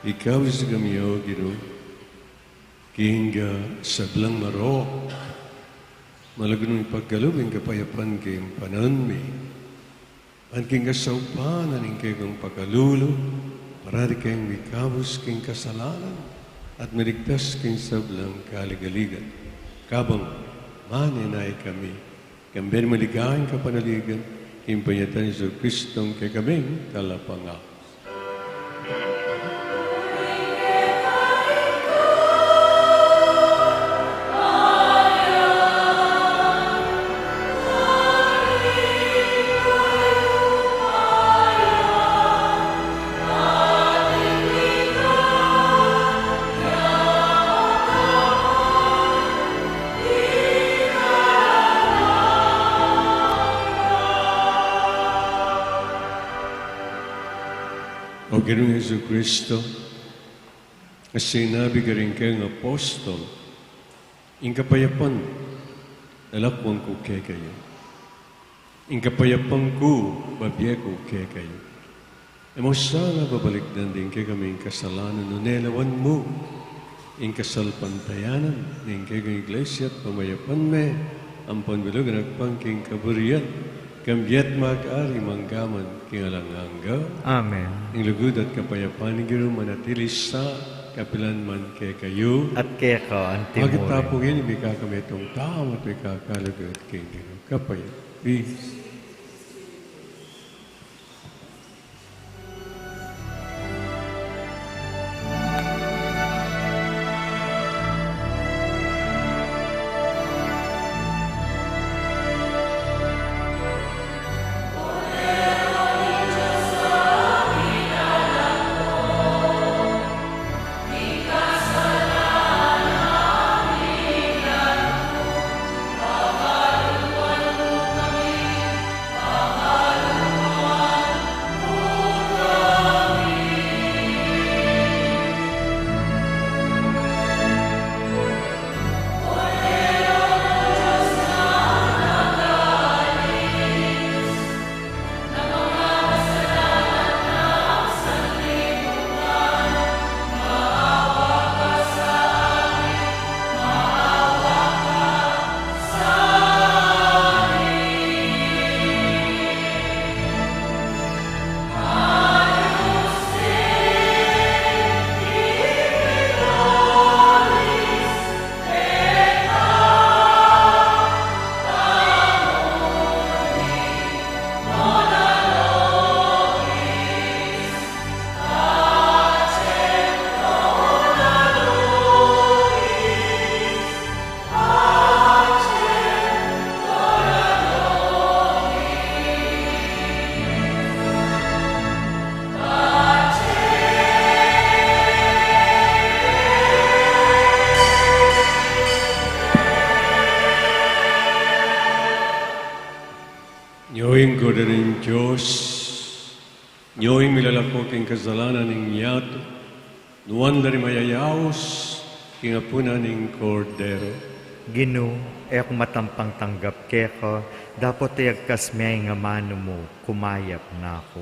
Ikauzi kami, O Ginu, king sablang marok Malugud mung ipagkalub ing kapayapan king panaun mi, at king kasaupan ning kekang pakalulu, parati keng mikabus king kasalanan, at miligtas king sablang kaligaligan. Kabang manenaya kami, kambe ning maligayang kapanaligan, king panyatang Jesu Kristong kekaming Talapangabus. O Ginu Jesucristo, a sinabi karing kayang apostol, ing kapayapan lakuan ku kekayu, ing kapayapan ku bibie ku kekayu. E mu sana babalikdan ding kekaming kasalanan, nune lawan mu ing kasalpantayanan ning kekang Iglesia at pamayapan me, ampon bilug ngan agpang king kaburian, kambe at mag-ari mangga man king alang angga. Amen. Ing lugud at kapayapan ning Ginu manatili sa kapilan man kekayu. At keka anti mu rin. Pagitapu ngeni, mikakami itong tau at mikakalugud king Ginu. Kapayapan. Nyo ing kordero ning Dios, nyo ing milalako king kasalanan ning yatu, nuan la ring mayayaus king apunan ning Kordero. Ginu, e ku matampang tanggap keka, dapot e agkas me ing amanu mu, kumayap na ku.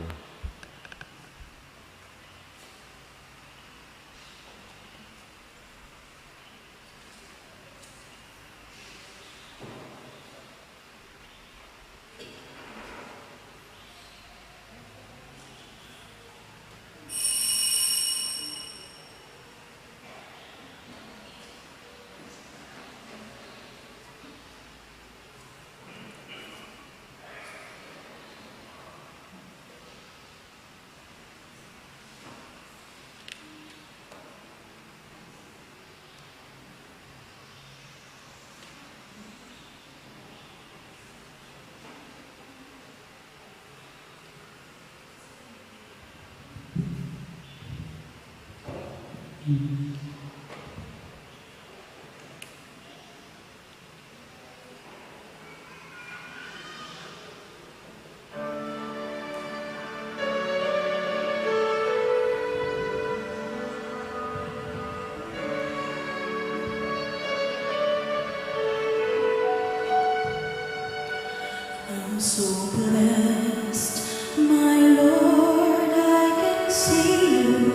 I'm so blessed, my Lord, I can see you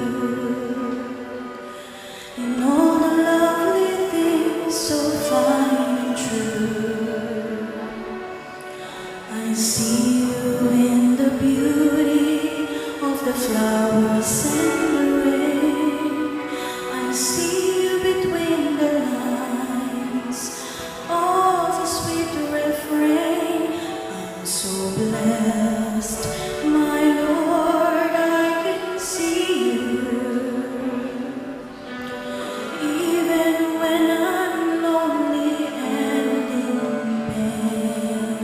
in all the lovely things so fine and true. See you in the beauty of the flowers and the rain. I see you between the lines of a sweet refrain. I'm so blessed, my Lord, I can see you. Even when I'm lonely and in pain,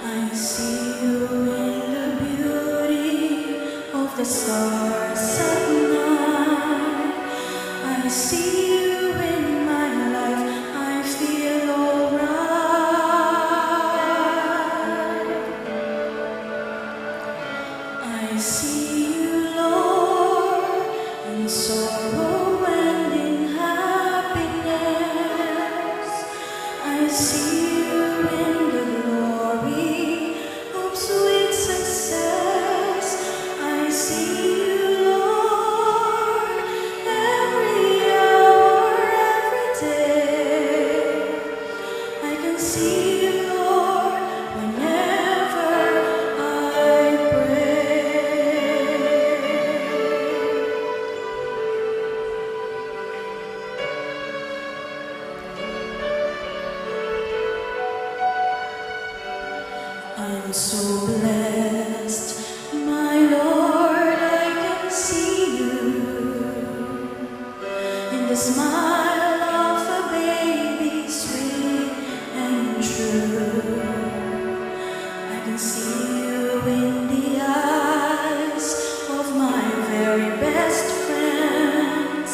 I see you in the beauty of the stars at night. I see you in my life, I feel alright. I see you, Lord, in sorrow and in happiness. I see you in the glory of sweet success. I see you, Lord, every hour, every day. I can see you, Lord, whenever I pray. I'm so blessed, my Lord, I can see you. In the smile of a baby, sweet and true. I can see you in the eyes of my very best friends.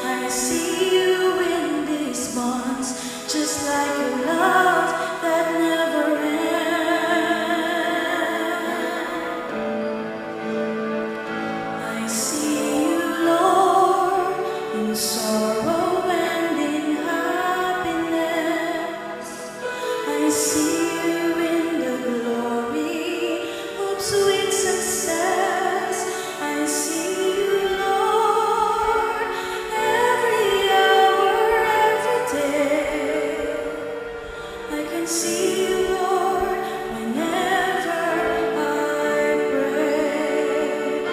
I see you in these bonds, just like a love that never ends. I see you, Lord, in sorrow and in happiness. I see you in the glory of sweet success. I see you, Lord, every hour, every day. I can see you, Lord, whenever I pray.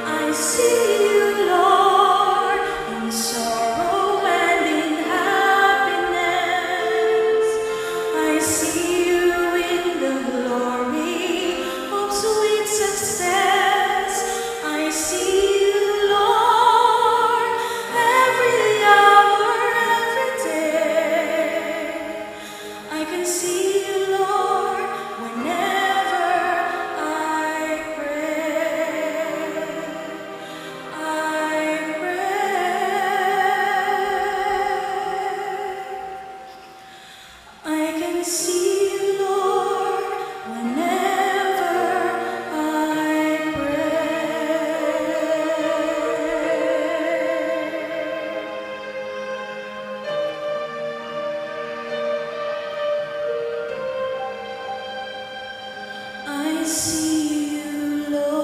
I see you, Lord, in sorrow and in happiness. I see you in the glory of sweet success. I see you, Lord, every hour, every day. I can see you, Lord, whenever I pray. I pray. I can see you, Lord, whenever I pray. I see you, Lord.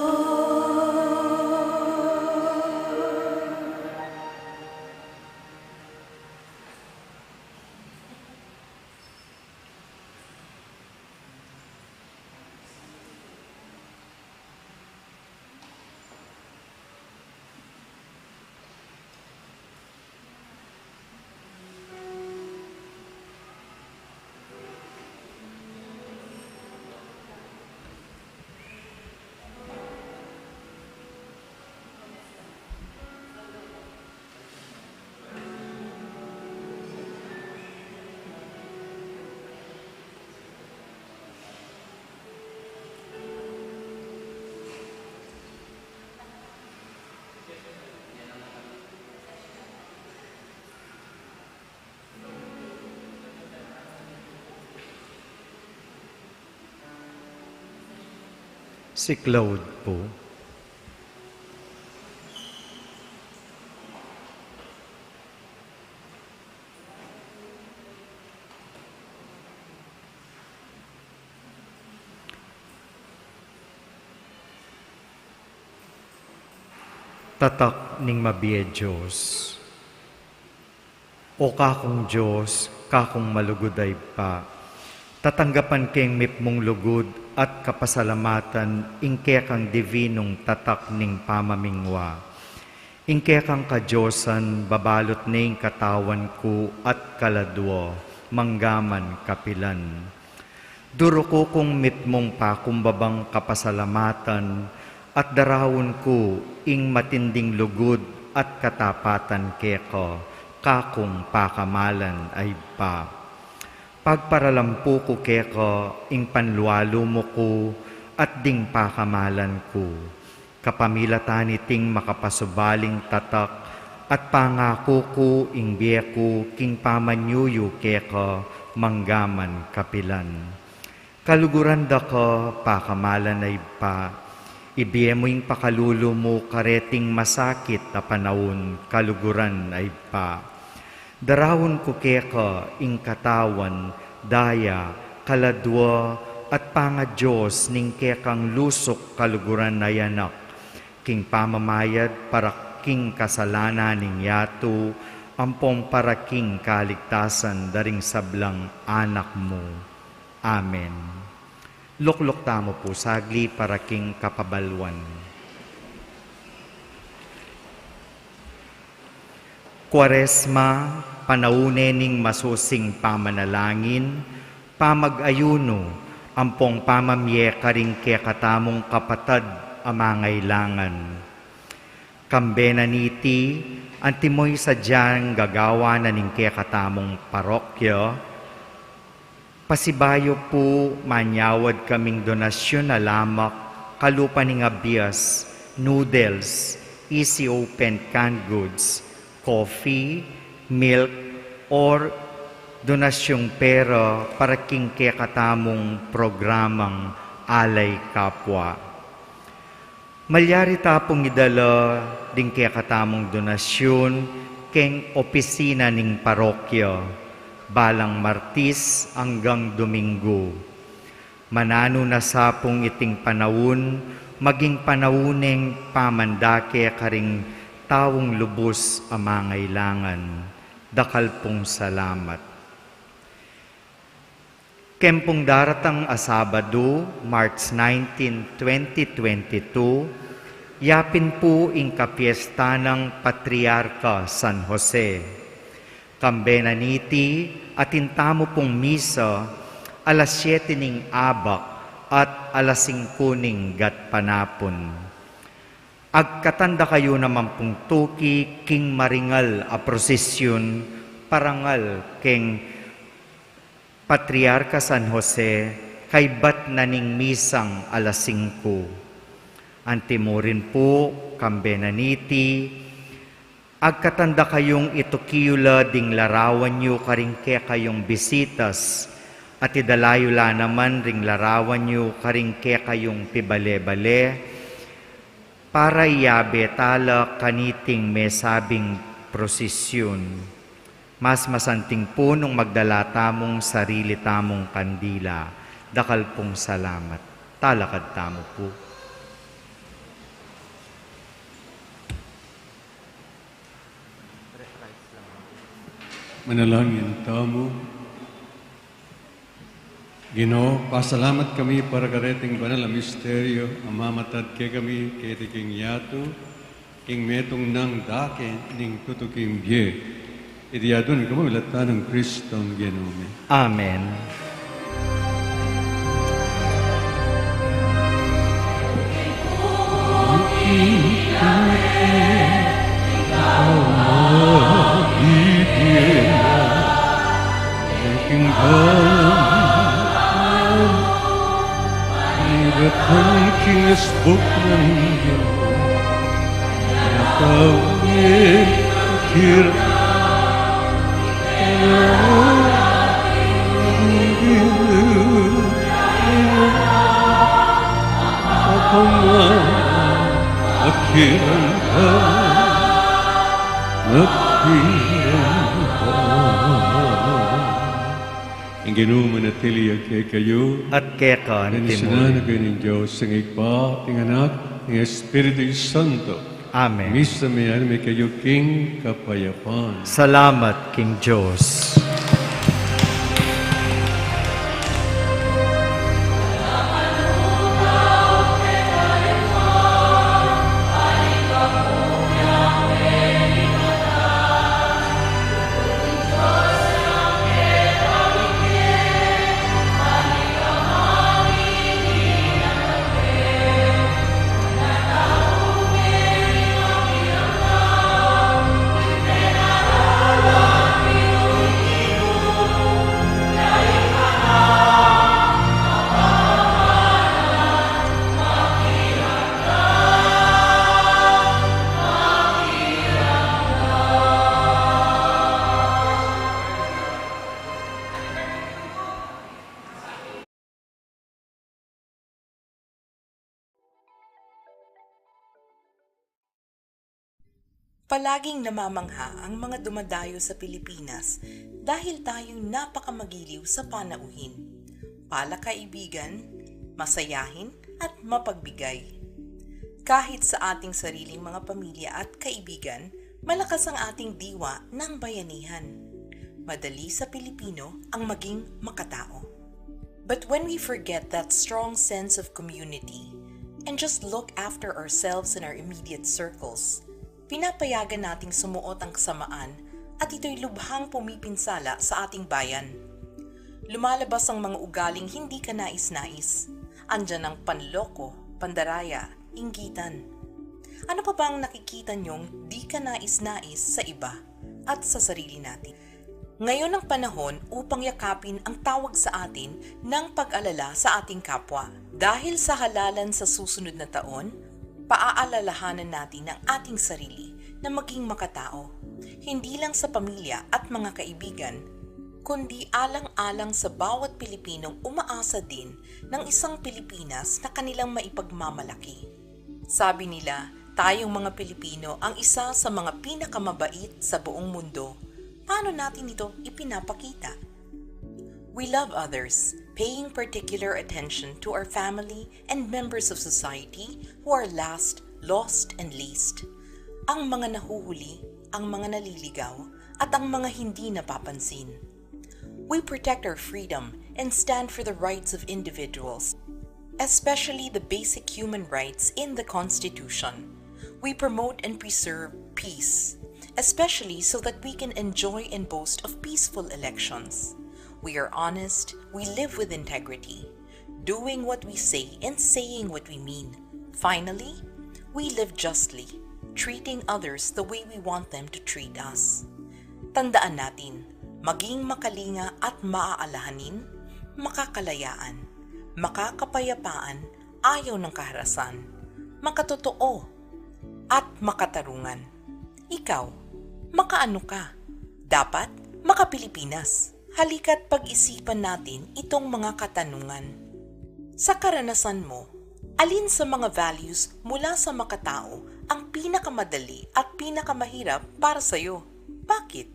Siklaud pu. Tatak ning mabie Dios. O kakung Dios, kakung malugud a Ibpa, Tatanggapan keng mipmung lugud at kapasalamatan ing kekang divinung tatak ning pamamingwa. Ing kekang kadiosan babalut ne ing katawan ku at kaladua, manggaman kapilan. Duruku kung mipmung pakumbabang kapasalamatan at daraun ku ing matinding lugud at katapatan keka, kakung pakamalan a Ibpa. Pagparalampu ku keka ing panlualumu ku at ding pakamalan ku. Kapamilatan niting makapasubaling tatak at pangaku ku ing bie ku king pamanyuyu keka manggaman kapilan. Kaluguran da ka, pakamalan a Ibpa. Ibie mu ing pakalulu mu kareting masakit a panaun, kaluguran a Ibpa. Daraun ku keka ing katawan, daya, kaladua, at pangadios ning kekang lusuk kaluguran a Anak, king pamamayad para king kasalanan ning yatu, ampong para king kaligtasan da ring sablang anak mu. Amen. Lukluk tamu pu sagli para king kapabaluan. Kuaresma, panaun ne ning masusing pamanalangin, pamag-ayunu, ampong pamamie karing kekatamung kapatad a mangailangan. Kambe na niti, antimo ing sadyang gagawan na ning kekatamung parokya, pasibayu pu, manyawad kaming donasyun a lamak, kalupa ning abias, noodles, easy open canned goods, coffee, milk, or donasyung pera para king kekatamung programang Alay Kapwa. Malyari ta pung idala ding kekatamung donasyun keng opisina ning parokya, balang Martis anggang Domingo. Mananu na sa pung iting panaun maging panaun neng pamandake karing taung lubus a mangailangan. Dakal pung salamat. Keng pung daratang a Sabadu, March nineteen, twenty twenty-two, yapin pu ing kapiesta nang Patriarka San Jose. Kambe na niti, atin tamu pung misa alas siyete ning abak at alas singku ning gatpanapun. Agkatan da kayu naman pung tuki king maringal a prosesyun parangal keng Patriarka San Jose, kaybat na ning misang alas singku. Antimurin pu, kambe na niti, agkatan da kayung ituki yu la ding larawan yu karing kekayung bisitas, at idala yu la naman ring larawan yu karing kekayung pibale-bale, para iyabe ta la kaniting mesabing prosesyun. Mas masanting pu nung magdala tamung sarili tamung kandila. Dakal pung salamat. Talakad tamu pu. Manalangin tamu. Ginu, pasalamat kami para kareting banal a misteryo a mamatad kekami keti king yatu, king metung nang dake ning tutuking bie. Iti yatu ning kapaglatan nang Kristong Ginu mi. Amen. Ing Ginu manatili ya kekayu. At keka naman. Bendisyunan na kayu ning Dios, ing Ibpa, ing Anak, ing Espiritu Santo. Amen. Misa mi, anime kayu king kapayapan. Salamat king Dios. Palaging namamangha ang mga dumadayo sa Pilipinas dahil tayong napakamagiliw sa panauhin, palakaibigan, masayahin, at mapagbigay. Kahit sa ating sariling mga pamilya at kaibigan, malakas ang ating diwa ng bayanihan. Madali sa Pilipino ang maging makatao. But when we forget that strong sense of community and just look after ourselves and our immediate circles, pinapayagan nating sumuot ang kasamaan at ito'y lubhang pumipinsala sa ating bayan. Lumalabas ang mga ugaling hindi kanais-nais. Andiyan ang panloko, pandaraya, inggitan. Ano pa ba ang nakikita niyong di kanais-nais sa iba at sa sarili natin? Ngayon ang panahon upang yakapin ang tawag sa atin ng pag-alala sa ating kapwa. Dahil sa halalan sa susunod na taon, paaalalahanan natin ang ating sarili na maging makatao, hindi lang sa pamilya at mga kaibigan, kundi alang-alang sa bawat Pilipinong umaasa din ng isang Pilipinas na kanilang maipagmamalaki. Sabi nila, tayong mga Pilipino ang isa sa mga pinakamabait sa buong mundo. Paano natin ito ipinapakita? We love others, paying particular attention to our family and members of society who are last, lost, and least. Ang mga nahuhuli, ang mga naliligaw, at ang mga hindi napapansin. We protect our freedom and stand for the rights of individuals, especially the basic human rights in the Constitution. We promote and preserve peace, especially so that we can enjoy and boast of peaceful elections. We are honest, we live with integrity, doing what we say and saying what we mean. Finally, we live justly, treating others the way we want them to treat us. Tandaan natin, maging makalinga at maaalahanin, makakalayaan, makakapayapaan, ayaw ng kaharasan, makatotoo, at makatarungan. Ikaw, makaano ka? Dapat maka-Pilipinas. Halika't pag-isipan natin itong mga katanungan. Sa karanasan mo, alin sa mga values mula sa makatao ang pinakamadali at pinakamahirap para sa'yo? Bakit?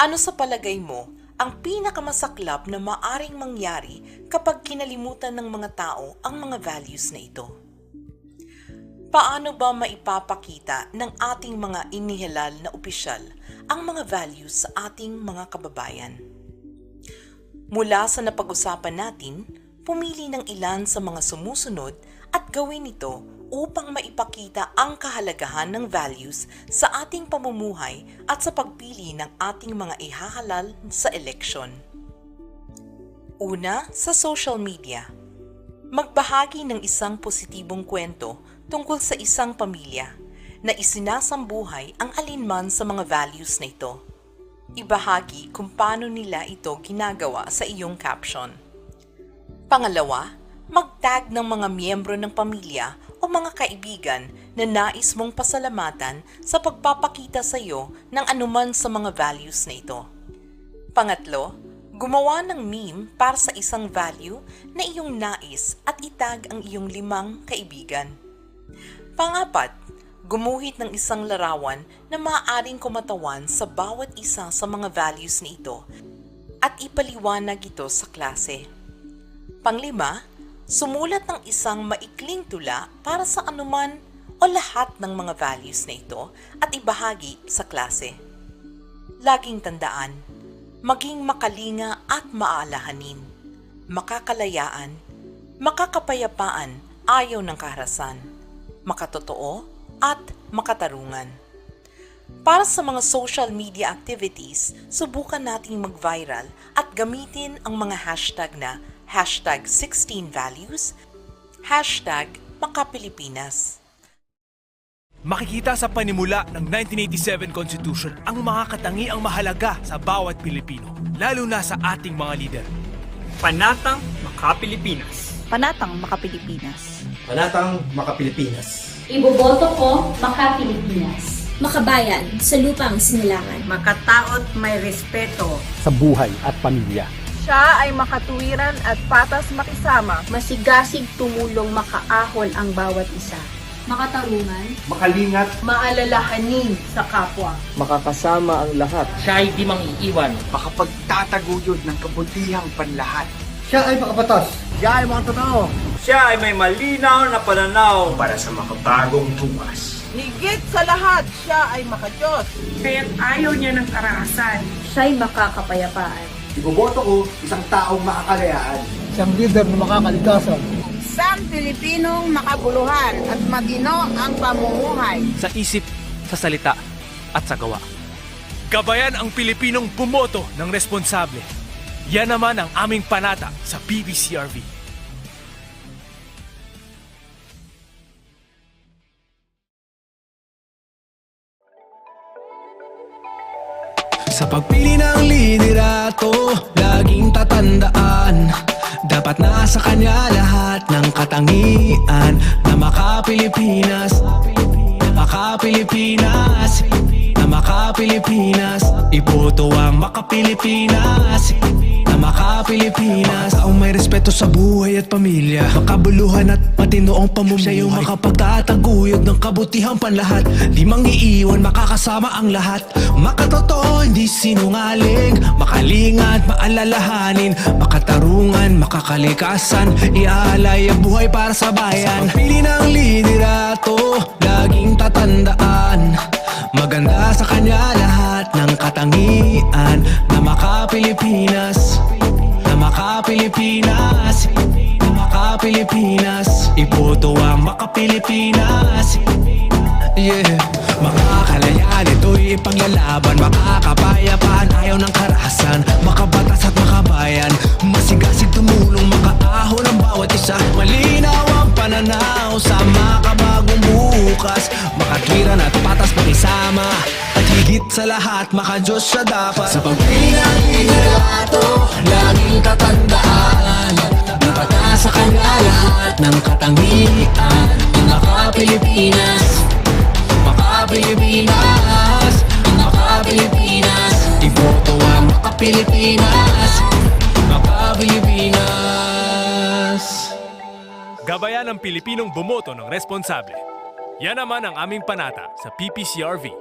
Ano sa palagay mo ang pinakamasaklap na maaring mangyari kapag kinalimutan ng mga tao ang mga values na ito? Paano ba maipapakita ng ating mga inihalal na opisyal ang mga values sa ating mga kababayan? Mula sa napag-usapan natin, pumili ng ilan sa mga sumusunod at gawin ito upang maipakita ang kahalagahan ng values sa ating pamumuhay at sa pagpili ng ating mga ihahalal sa eleksyon. Una, sa social media. Magbahagi ng isang positibong kwento tungkol sa isang pamilya na isinasambuhay ang alinman sa mga values na ito. Ibahagi kung paano nila ito ginagawa sa iyong caption. Pangalawa, mag-tag ng mga miyembro ng pamilya o mga kaibigan na nais mong pasalamatan sa pagpapakita sa iyo ng anuman sa mga values na ito. Pangatlo, gumawa ng meme para sa isang value na iyong nais at i-tag ang iyong limang kaibigan. Pangapat, gumuhit ng isang larawan na maaaring kumatawan sa bawat isa sa mga values na ito at ipaliwanag ito sa klase. Panglima, sumulat ng isang maikling tula para sa anuman o lahat ng mga values na ito at ibahagi sa klase. Laging tandaan, maging makalinga at maalahanin, makakalayaan, makakapayapaan, ayaw ng kaharasan, makatotoo, at makatarungan. Para sa mga social media activities, subukan nating mag-viral at gamitin ang mga hashtag na hashtag sixteen values, hashtag makapilipinas. Makikita sa panimula ng nineteen eighty-seven Constitution ang mga katangiang mahalaga sa bawat Pilipino, lalo na sa ating mga lider. Panatang Makapilipinas. Panatang Makapilipinas. Panatang Makapilipinas. Iboboto ko Makapilipinas. Makabayan sa lupang sinilangan. Makatao't may respeto. Sa buhay at pamilya. Siya ay makatuwiran at patas makisama. Masigasig tumulong makaahon ang bawat isa. Makatarungan. Makalingat. Maalalahanin sa kapwa. Makakasama ang lahat. Siya'y di mang-iiwan. Makapagtataguyod ng kabutihang panlahat. Siya ay makabatas. Siya ay makatotoo. Siya ay may malinaw na pananaw. Para sa makabagong tukas. Higit sa lahat, siya ay makadiyos. Kaya't ayaw niya ng karahasan. Siya'y makakapayapaan. Iboboto ko isang taong makakalayaan. Isang lider na makakalikasan. Isang Pilipinong makabuluhan at magino ang pamumuhay. Sa isip, sa salita, at sa gawa. Gabayan ang Pilipinong bumoto ng responsable. Yan naman ang aming panata sa P B C R V. Sa pagpili ng liderato, laging tatandaan, dapat nasa kanya lahat ng katangian na maka-Pilipinas, na maka-Pilipinas, na maka-Pilipinas. Iboto ang maka-Pilipinas, na maka-Pilipinas. Taong may respeto sa buhay at pamilya, makabuluhan at matino ang pamumuhay. Siya yung makapagtataguyod ng kabutihang panlahat. Di mang-iiwan, makakasama ang lahat. Makatotoo, hindi sinungaling. Makalingat, maalalahanin. Makatarungan, makakalikasan. Iaalay ang buhay para sa bayan. Sa pagpili ng liderato, laging tatandaan, maganda sa kanya lahat ng katangian na maka-Pilipinas, na maka-Pilipinas, na maka-Pilipinas. Iboto ang maka-Pilipinas. Yeah. Makakalayan, ito'y ipaglalaban. Makakapayapaan, ayaw ng karahasan. Makabatas at makabayan. Masigasig tumulong, makaahon ang bawat isa. Malinaw ang pananaw sa makabagong bukas. Makatwiran at patas, makisama. At higit sa lahat, makadiyos siya dapat. Sa pagpili ng liderato, laging tatandaan, dapat nasa kanya lahat ng katangian. Ang maka-Pilipinas, maka-Pilipinas, ang maka-Pilipinas. Iboto ang maka-Pilipinas, maka-Pilipinas. Gabayan ang Pilipinong bumoto ng responsable. Yan naman ang aming panata sa P P C R V.